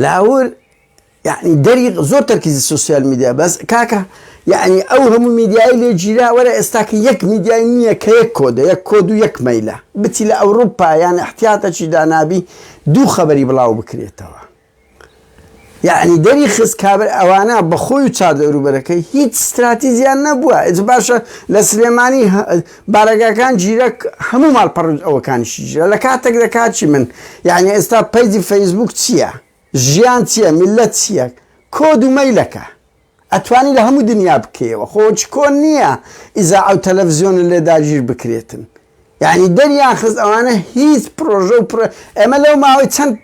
لاهور یەعنی دەری زۆر تەرکیزی سۆسیال میدیا بەس کاکە یەعنی ئەو هەموو میدیای لێ گیرا وەرە ئێستا کە یەک میدیای نییە کە یەک کۆدە یەک کۆد و یەک مەیلە بچی لە ئەوروپا یان احتیاتەکی دانابی دوو خەبەری بڵاو بکرێتەوە یعنی دەری خست کابر ئەوانە بەخۆی و چادەوروبەرەکەی هیچ ستراتیزیان نەبووە ئەج باشە لە سلێمانی بارەگاکان گیرە هەموو ماڵپەڕ ئەوەکانیشی گیرە لە کاتێک دەکات چی من یعنی ئێستا page ی فەیسبوک چییە ژیان چیە میللەت چیە کۆد و مەیلەکە ئەتوانی لە هەموو دنیا بکەیەوە خۆ چ کۆن نییە ئیزاعە و تەلەفزیۆنت لێ داگیر بکرێتن یعنی دەریان خست ئەوانە هیچ پرۆژە و پرۆ ئێمە لەو ماوەی چەند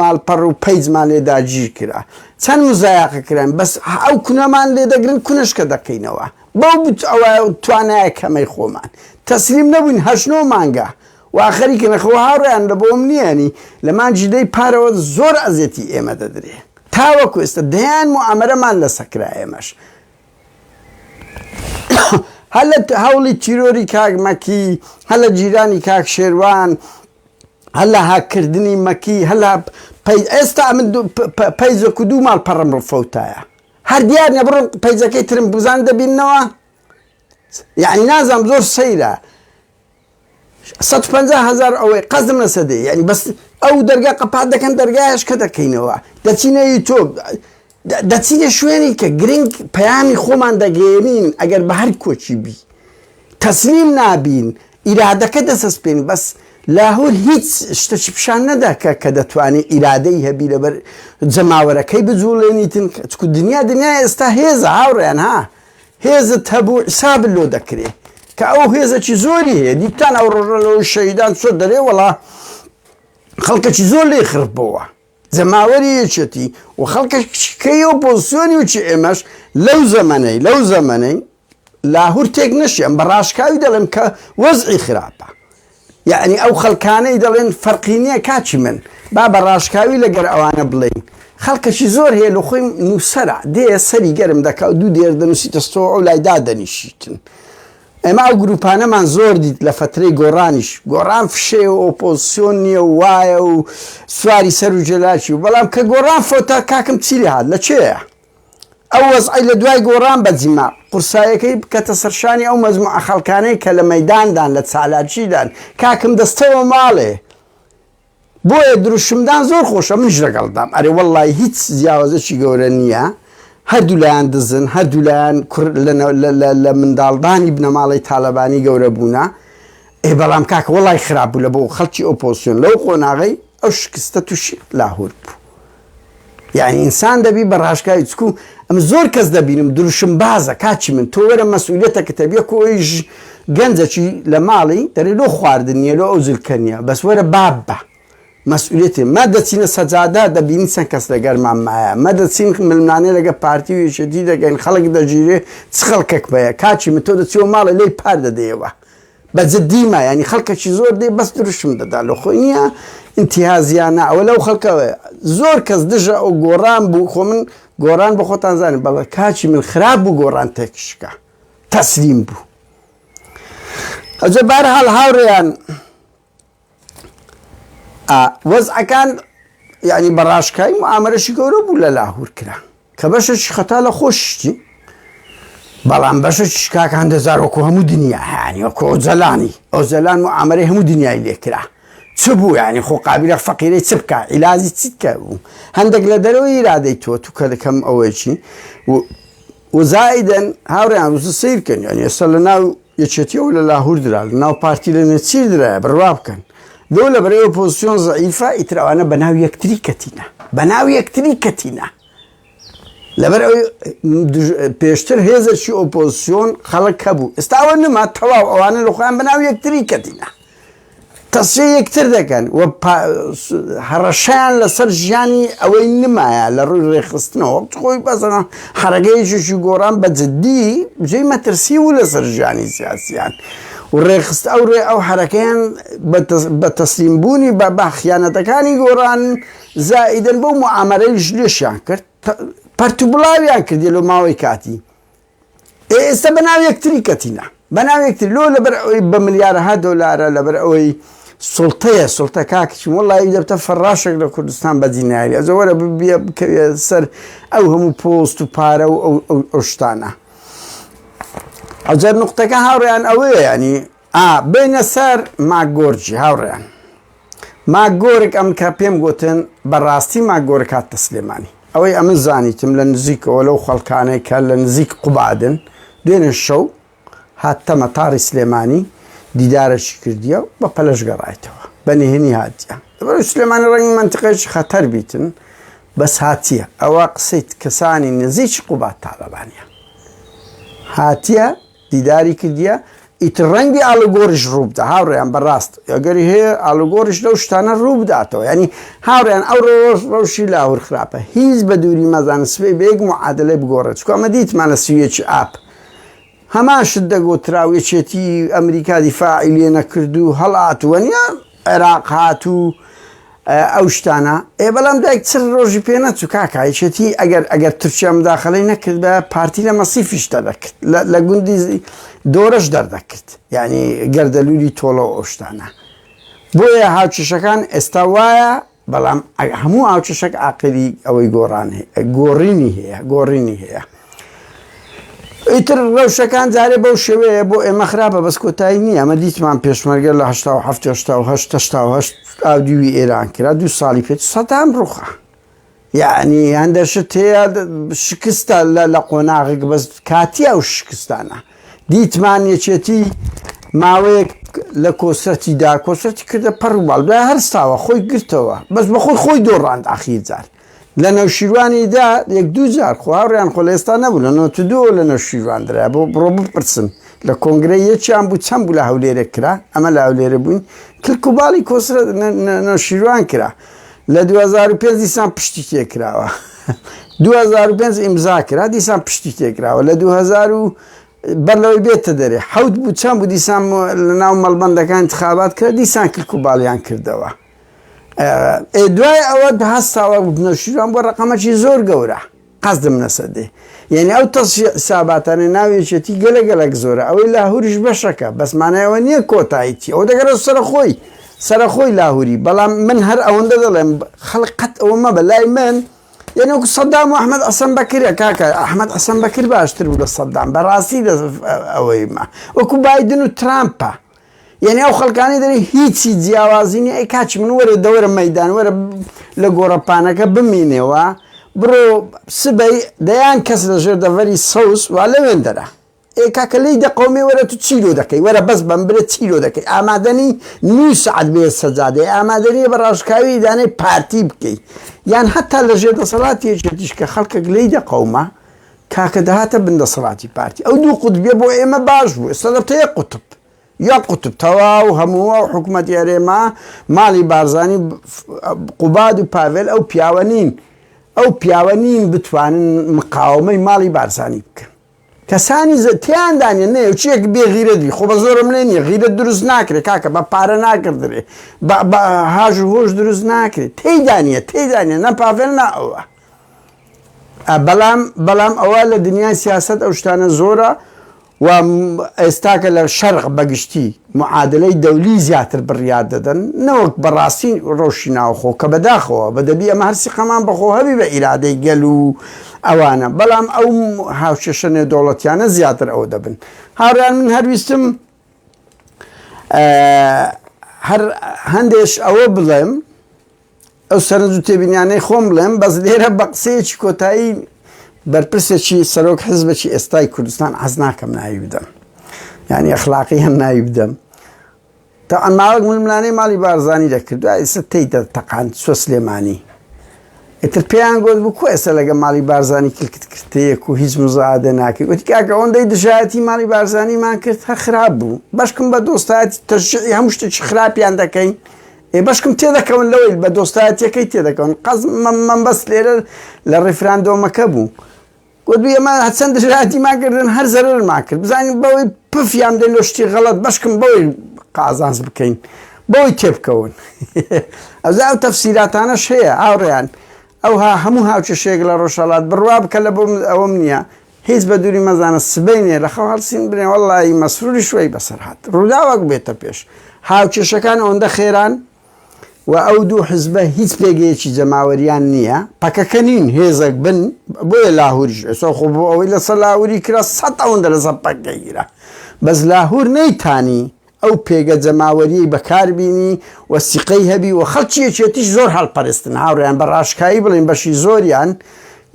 ماڵپەڕ و page مان لێ داگیر کرا چەند مزایەقە کران بەس ئەو کونەمان لێ دەگرن کونەشکە دەکەینەوە بەو ئەوە توانایە کەمەی خۆمان. تەسلیم نەبووین هەشت نۆ مانگە وا خەریکن خۆ هاوڕێیان لە بۆم نییە ینی لە مانگی دەی پارەوە زۆر ئەزێتی ئێمە دەدرێ تاوەکو ئێستا دەیان موئامەرەمان لەسە کرا ئێمەش هەر لە هەوڵی تیرۆری کاک مەکی هەر لە گیرانی کاک شێروان هەر لە هاککردنی مەکی هەر لە پەی ئێستا من پەیجەک و دوو ماڵ پەڕم ڕفەوتایە هەر دیار نیە بڕۆن پەیجەکەی ترم بزان دەبیننەوە یعنی نازانم زۆر سەیرە 150 هزار ئەوەی قەزم لەسەر دێ یعنی بەس ئەو دەرگا قەپات دەکەن دەرگایش کە دەکەینەوە دەچینە یوتۆب دەچینە شوێنی کە گرنگ پەیامی خۆمان دەگەێنین ئەگەر بە هەر کۆچی بی تەسلیم نابین ئیرادەکە دەسەسپێنین بەس لاهور هیچ شتەکی پیشان نەدا کە کە دەتوانێت ئیرادەی هەبی لەبەر جەماوەرەکەی بجوڵێنیتن چکو دنیا دنیا ئێستا هێزە هاوڕێیان ها هێزت هەبوو حسابت لۆ دەکرێ کە ئەو هێزەکی زۆری هەیە دیتان ئەو ڕۆژە لەوەی شەهیدان چۆ دەرێ وەڵا خەڵکەکی زۆر لێ خرپ بۆوە جەماوەری یەکێتی و خەڵکەکەی ئۆپۆزسیۆنی و چی ئێمەش لەو زەمەنەی لەو زەمەنەی لاهور تێک نەشێم بە ڕاشکاوی دەڵێم کە وەزعی خراپە یعنی ئەو خەڵکانەی دەڵێن فەرقی نییە کاچی من با بە ڕاشکاوی لەگەر ئەوانە بڵێین خەڵکەکی زۆر هەیە لە خۆی نووسەرە دێ سەری گەرم دەکا و دوو دێر دەنووسیتە ستۆ ئەو لای دادەنیشیتن ئێمە ئەو گروپانەمان زۆر دیت لە فەترەی گۆڕانیش گۆڕان فشەیە و ئۆپۆزسیۆن نییە و وایە و سواری سەر و جێلاکی و بەڵام کە گۆڕان فۆتا کاکم چی لێ هات لە کێیە ئەو وەزعەی لە دوای گۆڕان بەجیما، قورسایەکەی بکەتە سەرشانی ئەو مەجموعە خەڵکانەی کە لە مەیداندان، لە چالاکیدان، کاکم دەستەوە ماڵێ. بۆیە دروشمدان زۆر خۆشە، منیش لەگەڵتدام. ئەرێ وەڵڵاهی هیچ جیاوازێکی گەورە نییە، هەردوولایان دزن، هەردوولایان کوڕ لە منداڵدانی بنەماڵەی تالەبانی گەورە بوونە. ئێ بەڵام کاکە وەڵڵاهی خراپ بوو لە بۆ خەڵکی ئۆپۆزسیۆن لەو قۆناغەی ئەو شکستە تووشی لاهور بوو. یانی ئینسان دەبی بە ڕاشکاوی چکو ئەم زۆر کەس دەبینم دروشم بازە کاکی من تۆ وەرە مەسئولیەتەکەتە بیە کۆیش گەنجەکی لە ماڵی دەرێ لۆ خواردن نییە لۆ ئەو جلکە نییە بەس وەرە باب بە مەسئولیەتی مە دەچینە سەجادە دەبینی چەند کەس لەگەرمان مایە مە دەچین ململانێ لەگە پارتی و یەکێتی دەگەین خەڵک دەگیرێ چ خەڵکەک بەیە کاکی من تۆ دەچیەوە ماڵێ لێی پار دەدەیەوە بە جدی ما یانی خەڵکەکی زۆر دێ بەس دروشم دەدا لە خۆی نییە ئینتیهازیانە ئەوە لەو خەڵکەوە زۆر کەس دژە ئەو گۆڕان بوو خۆ من گۆڕان بە خۆتان زانین بەڵێ کاکی من خراپ بوو گۆڕان تێکشکا تەسلیم بوو ئەجە بارحاڵ هاوڕێیان وەزعەکان یعنی بە ڕاشکای معامەرەشی گەورە بوو لە لاهور کرا کە بەشێکی خەتا لە خۆشتی بەڵام بەشێکی شکاکان دەزار وەکو هەموو دنیا هەیانی وەکو ئۆجەلانی ئۆجەلان معامەرەی هەموو دنیای لێکرا چ بوو یعنی خۆ قابلە فەقیرەی چ بکە عیلازی چی بکە بوو هەندێک لە دەرەوەی ئیرادەی تۆ تو کە دەکەم ئەوەیەکی و زائیدەن هاوڕێیان وزە سەیر کەن یعنی ئێستا لە ناو یەکێتیەوە لە لاهور درا لە ناو پارتی لە نێچیر درایە بڕوا بکەن لۆ لە بەرەی ئۆپۆزسیۆن زەعیفە ئیتر ئەوانە بە ناو یەکتری کەتینە بە ناو یەکتری کەتینە لەبەر ئەوەی پێشتر هێزێکی ئۆپۆزسیۆن خەڵک هەبوو ئێستا ئەوە نما تەواو ئەوانە لە خۆیان بە ناو یەکتری کەتینە تەسفیەی یەکتر دەکەن و هەڕەشەیان لەسەر ژیانی ئەوەی نمایە لە ڕووی ڕێکخستنەوە وەک خۆی بەسەرا حەرەگەیەکیشی گۆڕان بە جدی جێی مەترسی بوو لەسەر ژیانی سیاسیان و ڕێکخست ئەو ڕێ ئەو حەرەکەیان بە تەسلیم بوونی بە بە خیانەتەکانی گۆڕان زائیدەن بەو معامەرەیش لێشیان کرد پەرت و بڵاویان کردی لە ماوەی کاتی ئێ ئێستا بە ناو یەکتری کەتینە بە ناو یەکتری لۆ لەبەر ئەوەی بە ملیارەها دۆلارە لەبەر ئەوەی سوڵتەیە سوڵتە کاکچی وەڵی دەبتە فەڕاشێک لە کوردستان بە دیناری ئەزە وەرە ببیە بکەوێ سەر ئەو هەموو پۆست و پارە و ئەو شتانە ئەجار نقطەکە هاوڕیان ئەوەیە ینی ئا بینە سەر ماگۆرجی هاوڕیان ماکگۆرک ئەم کە پێم گوتن بەڕاستی ماکگۆرک هاتە سلێمانی ئەوەی ئەمن زانیتم لە نزیکەوە لەو خەڵکانەی کە لە نزیک قوبادن دوێنێ شەو هاتە مەتاڕی سلێمانی دیدارەکی کردیە و بە پەلەش گەڕایتەوە بە نهێنی هاتیە لەبەر سلێمانی ڕەنگی مەنتیقەیەکی خەتەر بیتن بەس هاتیە ئەوە قسەی کەسانی نزیکی قوباد تاڵەبانیە هاتیە دیداری کردیە ئیتر ڕەنگی ئاڵوگۆڕیش ڕووبدا هاوڕێیان بەڕاست ئەگەری هەیە ئاڵوگۆڕیش لەو شتانە ڕووبداتەوە ینی هاوڕێیان ئەو ڕۆژ ڕەوشی لاهور خراپە هیچ بە دووری مەزانە سبەی بە یەک معادلەی بگۆڕێت چکە ئەمە دیتمان لە سویەکی ئاب. هەمان شت دەگۆترا و یەکێتی ئەمریکا دیفاعی لێ نەکرد و هەڵات وەنیە عێراق هات و ئەو شتانە ئێ بەڵام دایک چ ڕۆژی پێ نەچوو کاکە یەکێتی ئەگەر ئەگەر تورکیا مداخلەی نەکرد بە پارتی لە مەسیفیش دەردەکرد لە گوندی دۆرەش دەردەکرد یعنی گەردەلوولی تۆڵە و ئەو شتانە بۆیە هاوکێشەکان ئێستا وایە بەڵام هەموو هاوکێشەک عاقلی ئەوەی گۆڕان گۆڕینی هەیە گۆڕینی هەیە ئیتر ڕەوشەکان جارێ بەو شێوەیە بۆ ئێمە خراپە بەس کۆتایی نییە ئەمە دیتمان پێشمەرگە لە 87 88 88 ئاودیوی ئێران کرا دوو ساڵی پێ سەدام ڕوخا یعنی هەندە شت هەیە شکستە لە قۆناغێک بەس کاتی ئەو شکستانە دیتمان یەکێتی ماوەیەک لە کۆسرەتی دا کۆسرەتی کردە پەڕ و باڵ دوای هەرساوە خۆی گرتەوە بەس بەخۆی خۆی دۆڕاند ئاخیر جار لە نەوشیروانی دا یەک دوو جار خۆ هاوڕێیان خۆ لە ئێستا نەبوو لە نۆت دوو لە نەوشیروان درا بۆ بڕۆ بپرسن لە کۆنگرە یەکیان بوو چەند بوو لە هەولێرێ کرا ئەمە لە هەولێرە بووین کلک و باڵی کۆسرە نەوشیروان کرا لە 2005 دیسان پشتی تێکراوە 2005 ئیمزا کرا دیسان پشتی تێکراوە لە 2000 و بەر لەوەی بێتە دەرێ حەوت بوو چەند بوو دیسان لە ناو مەڵبەندەکان انتخابات کرا دیسان کلک و باڵیان کردەوە ئێ دوای ئەوە هەستاوە نەوشیروان بۆ ڕقەمەکی زۆر گەورە قەزدم نەسەدێ یعنی ئەو تەسفیە حساباتانە ناو یەکێتی گەلە گەلەک زۆرە ئەوەی لاهوریش بەشەکە بەس مانای ئەوە نییە کۆتایی چی ئەو دەگەرە سەر خۆی سەر خۆی لاهوری بەڵام من هەر ئەوەندە دەڵێم خەڵک قەت ئەوە مەبە لای من یعنی وەکو سەدام و ئەحمەد حەسەن بەکرە کاکە ئەحمەد حەسەن بەکر باشتر بوو لە سەدام بەڕاستی ئەوەی ما وەکو بایدن و ترامپە یەنی ئەو خەڵکانەی دەرێ هیچی جیاوازی نیە ئەی کاچ من وەرە دەوەرە مەیدان وەرە لە گۆڕەپانەکە بمینەوە بڕۆ سبەی دەیان کەس لە ژێر دەڤەری سەوز وا لەوێن دەرە ئێ کاکە لێی دەقەومێ وەرە تو چی لۆ دەکەی وەرە بەس بەم برێ چی لۆ دەکەی ئامادەنی نیو سەعات بێ سەجادەی ئامادەنیە بە ڕاشکاوی ئیدانەی پارتی بکەی یان هەتا لە ژێر دەسەڵاتی یەکێتیش کە خەڵکێک لێی دەقەوما کاکە دەهاتە بن دەسەڵاتی پارتی ئەو دوو قوتبیە بۆ ئێمە باش بوو ئێستا دەبتە یەک قوتب یەک قوتب تەواو هەموو ئەو حکومەتی هەرێمە ماڵی بارزانی قوباد و پاڤێل ئەو پیاوە نین ئەو پیاوە نین بتوانن مقاومەی ماڵی بارزانی بکەن کەسانی تیاندا نیە نەیە چیەک بێ غیرەت بی خۆ بە زۆرم لێ نیە غیرەت دروست ناکرێ کاکە بە پارە ناکردرێ بە هاژ و هۆش دروست ناکرێت تێیدا نیە تێیدا نیە نە پاڤێل نا ئەوە بەڵام بەڵام ئەوە لە دنیای سیاسەت ئەو شتانە زۆرە و ئێستاکە لە شەرق بەگشتی معادلەی دەولی زیاتر بڕیار دەدەن نەوەک بەڕاستی ڕەوشی ناوخۆ کە بەداخەوە بە دەبی ئەمە هەر سیقەمان بەخۆ هەبی بە ئیرادەی گەل و ئەوانە بەڵام ئەو هاوکێشە نێودەوڵەتیانە زیاتر ئەوە دەبن هاوڕێیان من هەرویستم هەر هەندێش ئەوە بڵێم ئەو سەرنج و تێبینیانەی خۆم بڵێم بەس لێرە بە قسەیەکی کۆتایی بەرپرسێکی سەرۆک حزبێکی ئێستای کوردستان حەز ناکەم ناوی بدەم یعنی ئەخلاقی هەم ناوی بدەم تا ماوەک ململانەی ماڵی بارزانی دەکرد دوای ئێستا تێی دەتەقاند چوە سلێمانی ئیتر پێیان گوت بوو کو ئێستا لەگە ماڵی بارزانی کلکت کردەیەک و هیچ مزادە ناکەی وتی کاکە ئەوەندەی دژایەتی ماڵی بارزانیمان کرد هەر خراپ بوو بەشکم بە دۆستایەتی تەشجیعی هەموو شتێکی خراپیان دەکەین ئێ بەشکم تێدەکەون لەوەی بە دۆستایەتیەکەی تێدەکەون قەز مەبەست لێرە لە ڕیفراندۆمەکە بوو گوت ئێمە هەرچەند دژایەتیمان کردن هەر زەرەرمان کرد بزانین بەوەی پفیان بدەین لۆ شتی غەڵەت بەشکم بەوەی قازانج بکەین بەوەی تێبکەون ئەوجا ئەو تەفسیراتانەش هەیە هاوڕێیان ئەوها هەموو هاوکێشەیەک لە ڕۆژهەڵات بڕوا بکە لە بۆم ئەوەم نییە هیچ بە دووری مەزانە سبەینێ لە خەو هەڵسین بنێ وەڵی مەسروری شوێی بەسەر هات ڕووداوەک بێتە پێش هاوکێشەکان ئەوەندە خێران و ئەو دوو حزبە هیچ پێگەیەکی جەماوەریان نییە پەکەکە نین هێزێک بن بۆیە لاهوریش ئێستا خۆ بۆ ئەوەی لەسەر لاهوری کرا سەد ئەوەندە لەسەر پەکەکە گیرا بەس لاهور نەیتانی ئەو پێگە جەماوەریەی بەکار بینی و سیقەی هەبی و خەڵکی یەکێتیش زۆر هەڵپەرستن هاوڕێیان بە ڕاشکاوی بڵێن بەشی زۆریان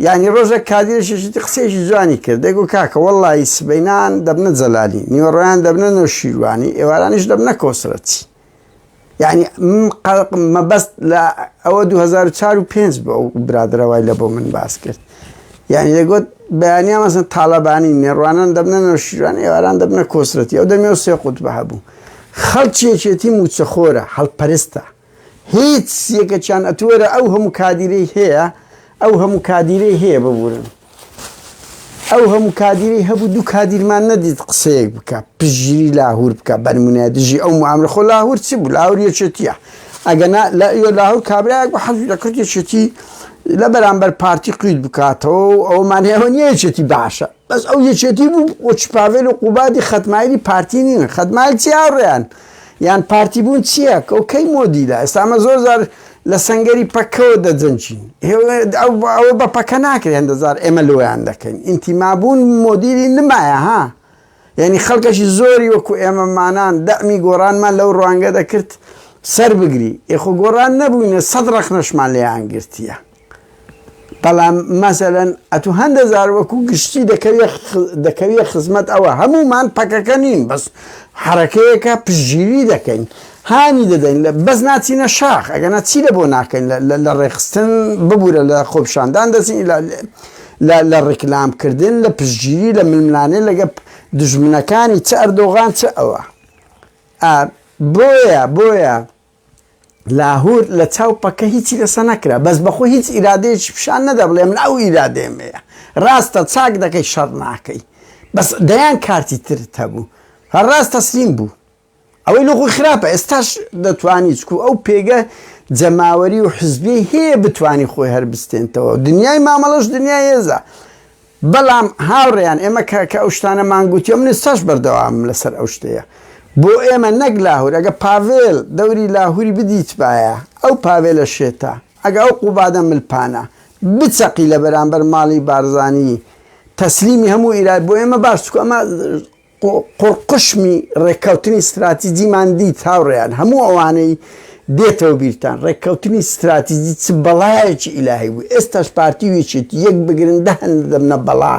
یانی ڕۆژێک کادیرێکی یەکێتی قسەیەکی جوانی کرد دەیگوت کاکە وەڵڵاهی سبەینان دەبنە جەلالی نیوەڕۆیان دەبنە نەوشیروانی ئێوارانیش دەبنە کۆسرەتی یعنی مەبەست لە ئەوە 2004 و 5 بوو ئەو برادرە وای لە بۆ من باس کرد یعنی دەگوت بەیانیان مەسەن تاڵەبانی نێڕوانان دەبنە نەوشیروان ئێواران دەبنە کۆسرەتی ئەو دەمێ و سێ قوتبە هەبوو خەڵکی یەکێتی موچەخۆرە هەڵپەرستە هیچ یەکەکیان ئەتوەرە ئەو هەموو کادیرەی هەیە ئەو هەموو کادیرەی هەیە ببورن. ئەو هەموو کادیرەی هەبوو دوو کادیرمان نەدیت قسەیەک بکە پشتگیری لاهور بکە بەنمونە دژی ئەو معاملە خۆ لاهور چی بوو لاهور یەکێتیە ئەگەنا لە لاهور کابرایەک بە حەزی دەکرد یەکێتی لە بەرامبەر پارتی قویت بکاتەوە و ئەومان هەیە نییە یەکێتی باشە بەس ئەو یەکێتی بوو وەچ پاڤێل و قوبادی خەتمایلی پارتی نین خەتمایل چی هاوڕێیان یان پارتی بوون چییە ئەو کەی مۆدیلە ئێستا ئەمە زۆر زار لە سەنگەری پەکەوە دەجەنگین ئەوە بە پەکە ناکرێت هەندە زار ئێمە لۆیان دەکەین ئینتیمابوون مۆدیلی نمایە ها یعنی خەڵکەشی زۆری وەکو ئێمەمانان دەعمی گۆڕانمان لەو ڕوانگە دەکرد سەر بگری ئێخۆ گۆڕان نەبووینە سەد ڕەخنەشمان لێیان گرتیە بەڵام مەسەلەن ئەتو هەندە جار وەکو گشتی دەکەویە خزمەت ئەوە هەمومان پەکەکە نین بەس حرەکەیەکە پشتگیری دەکەین هانی دەدەین لە بەس ناچینە شاخ ئەگەنا چی لە بۆ ناکەین لە ڕێخستن ببوورە لە خۆپشاندان دەچین لە ڕیکلامکردن لە پشتگیری لە ململانێ لەگە دژمنەکانی چ ئەردۆغان چ ئەوە بۆیە بۆیە لاهور لە چاو پەکە هیچی لەسە نەکرا بەس بەخۆی هیچ ئیرادەیەکی پیشان نەدا بڵێ من ئەو ئیرادەیەم هەیە ڕاستە چاک دەکەی شەڕ ناکەی بەس دەیان کارتی ترت هەبوو هەر ڕاست تەسلیم بوو ئەوەی لە خۆی خراپە ئێستاش دەتوانی چکو ئەو پێگە جەماوەری و حزبی هەیە بتانی خۆی هەر بستێنتەوە دنیای مامەڵەش دنیای هێزە بەڵام هاوڕێیان ئێمە کە کە ئەو شتانەمان گوتیەوە من ئێستاش بەردەوامم لەسەر ئەو شتەیە بۆ ئێمە نەک لاهور ئەگە پاڤێل دەوری لاهوری بدیتبایە ئەو پاڤێلە شێتە ئەگە ئەو قوبادە ملپانە بچەقی لە بەرامبەر ماڵی بارزانی تەسلیمی هەموو ئیراد بۆ ئێمە باش چکو ئەمە قوڕقوشمی ڕێککەوتنی ستراتیجیمان دیت هاوڕێیان، هەموو ئەوانەی دێتەوە بیرتان ڕێککەوتنی ستراتیجی چ بەڵایەکی ئیلاهی بوو، ئێستاش پارتی و یەکێتی یەک بگرن دە هەندە دەبنە بەڵا،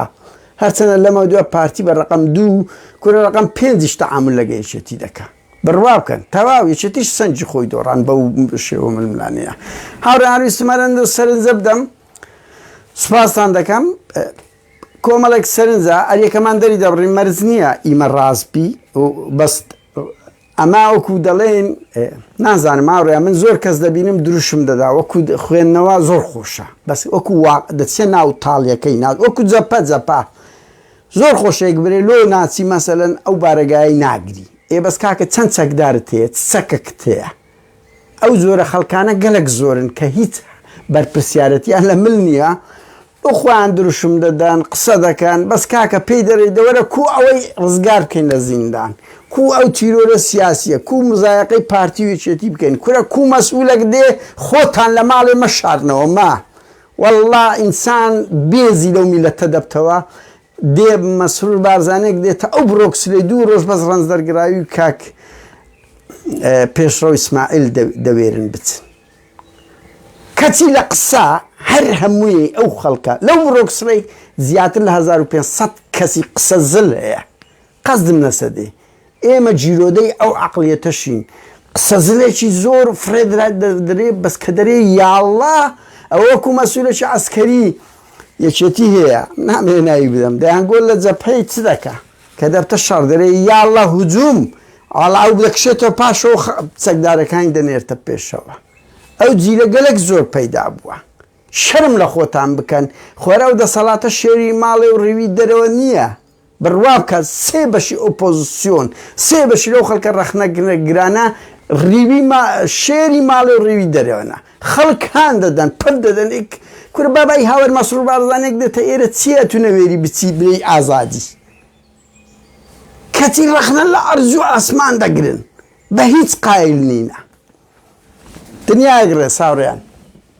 هەرچەندە لەمەودوا پارتی بە ڕەقەم دوو کورە ڕەقەم پێنجیش تەعامول لەگە یەکێتی دەکا بڕوا بکەن تەواو یەکێتیش سەنگی خۆی دۆڕان بەو شێوە ململانێیە. هاوڕێیان ویستم هەر ئەندە سەرنجە بدەم سوپاستان دەکەم. کۆمەڵێک سەرنجە ئەریەکەمان دەری دەبڕین مەرج نییە ئیمە ڕاست بی بەس ئەما وەکو دەڵێن نازانم ماڕیا من زۆر کەس دەبینم دروشم دەدا وەکو خوێندنەوە زۆر خۆشە بەس وەکو وا دەچێ ناو تاڵیەکەی ناو وەکو جەپە جەپە زۆر خۆشێک برێ لۆ ناچی مەسەلەن ئەو بارەگای ناگری ئێ بەس کاکە چەند چەکدارت هەیە چەکەکت هەیە ئەو جۆرە خەڵکانە گەلەک زۆرن کە هیچ بەرپرسیارەتیان لە مل نییە بۆ خۆیان دروشم دەدەن قسە دەکەن بەس کاکە پێی دەرێی دەوەرە کو ئەوەی ڕزگار بکەین لە زیندان کو ئەو تیرۆرە سیاسیە کو مزایەقەی پارتی و یەکێتی بکەین کورە کو مەسئولەک دێ خۆتان لە ماڵێ مەشارنەوە ما واللە ئینسان بێزی لەو میلەتە دەبتەوە دێ مەسرور بارزانێک دێتە ئەو برۆکسلەی دوو ڕۆژ بەس ڕەنج دەرگراوی کاک پێشڕەو ئیسماعیل دەوێرن بچن کەچی لە قسە هەر هەمووی ئەو خەڵکە لەو برۆکسلەی زیاتر لە 1500 کەسی قسە زل هەیە قەزدم نەسەدێ ئێمە گیرۆدەی ئەو عەقڵیەتەشین قسە زلێکی زۆر فڕێ دەرێ بەس کە دەرێ یاڵڵا ئەوە وەکو مەسولێکی عەسکەری یەکێتی هەیە نامەوێ ناوی بدەم دەیانگۆ لە جەبهەی چ دەکا کە دەبتە شەڕ دەرێ یاڵڵا هجوم ئاڵا ئەو دەکشێتەوە پاشەوە چەکدارەکانی دەنێرتە پێشەوە ئەو جیلە گەلەک زۆر پەیدا بووە شەرم لە خۆتان بکەن خۆر ئەو دەسەڵاتە شێری ماڵێ و ڕیوی دەرەوە نییە بڕوا بکە سێ بەشی ئۆپۆزسیۆن، سێ بەشی لەو خەڵکە ڕەخنەگرانە ڕیوی ما شێری ماڵێ و ڕیوی دەرەوەنە. خەڵک هان دەدەن، پەت دەدەن، ئێ کورە بابا ئی هاوەر مەسرور بارزانیەک دێتە ئێرە چیە ئەتوو نەوێری بچی بلێی ئازادی. کەچی ڕەخنە لە ئەرز و ئاسمان دەگرن. بە هیچ قایل نینە. دنیایەک ڕێز هاوڕێیان.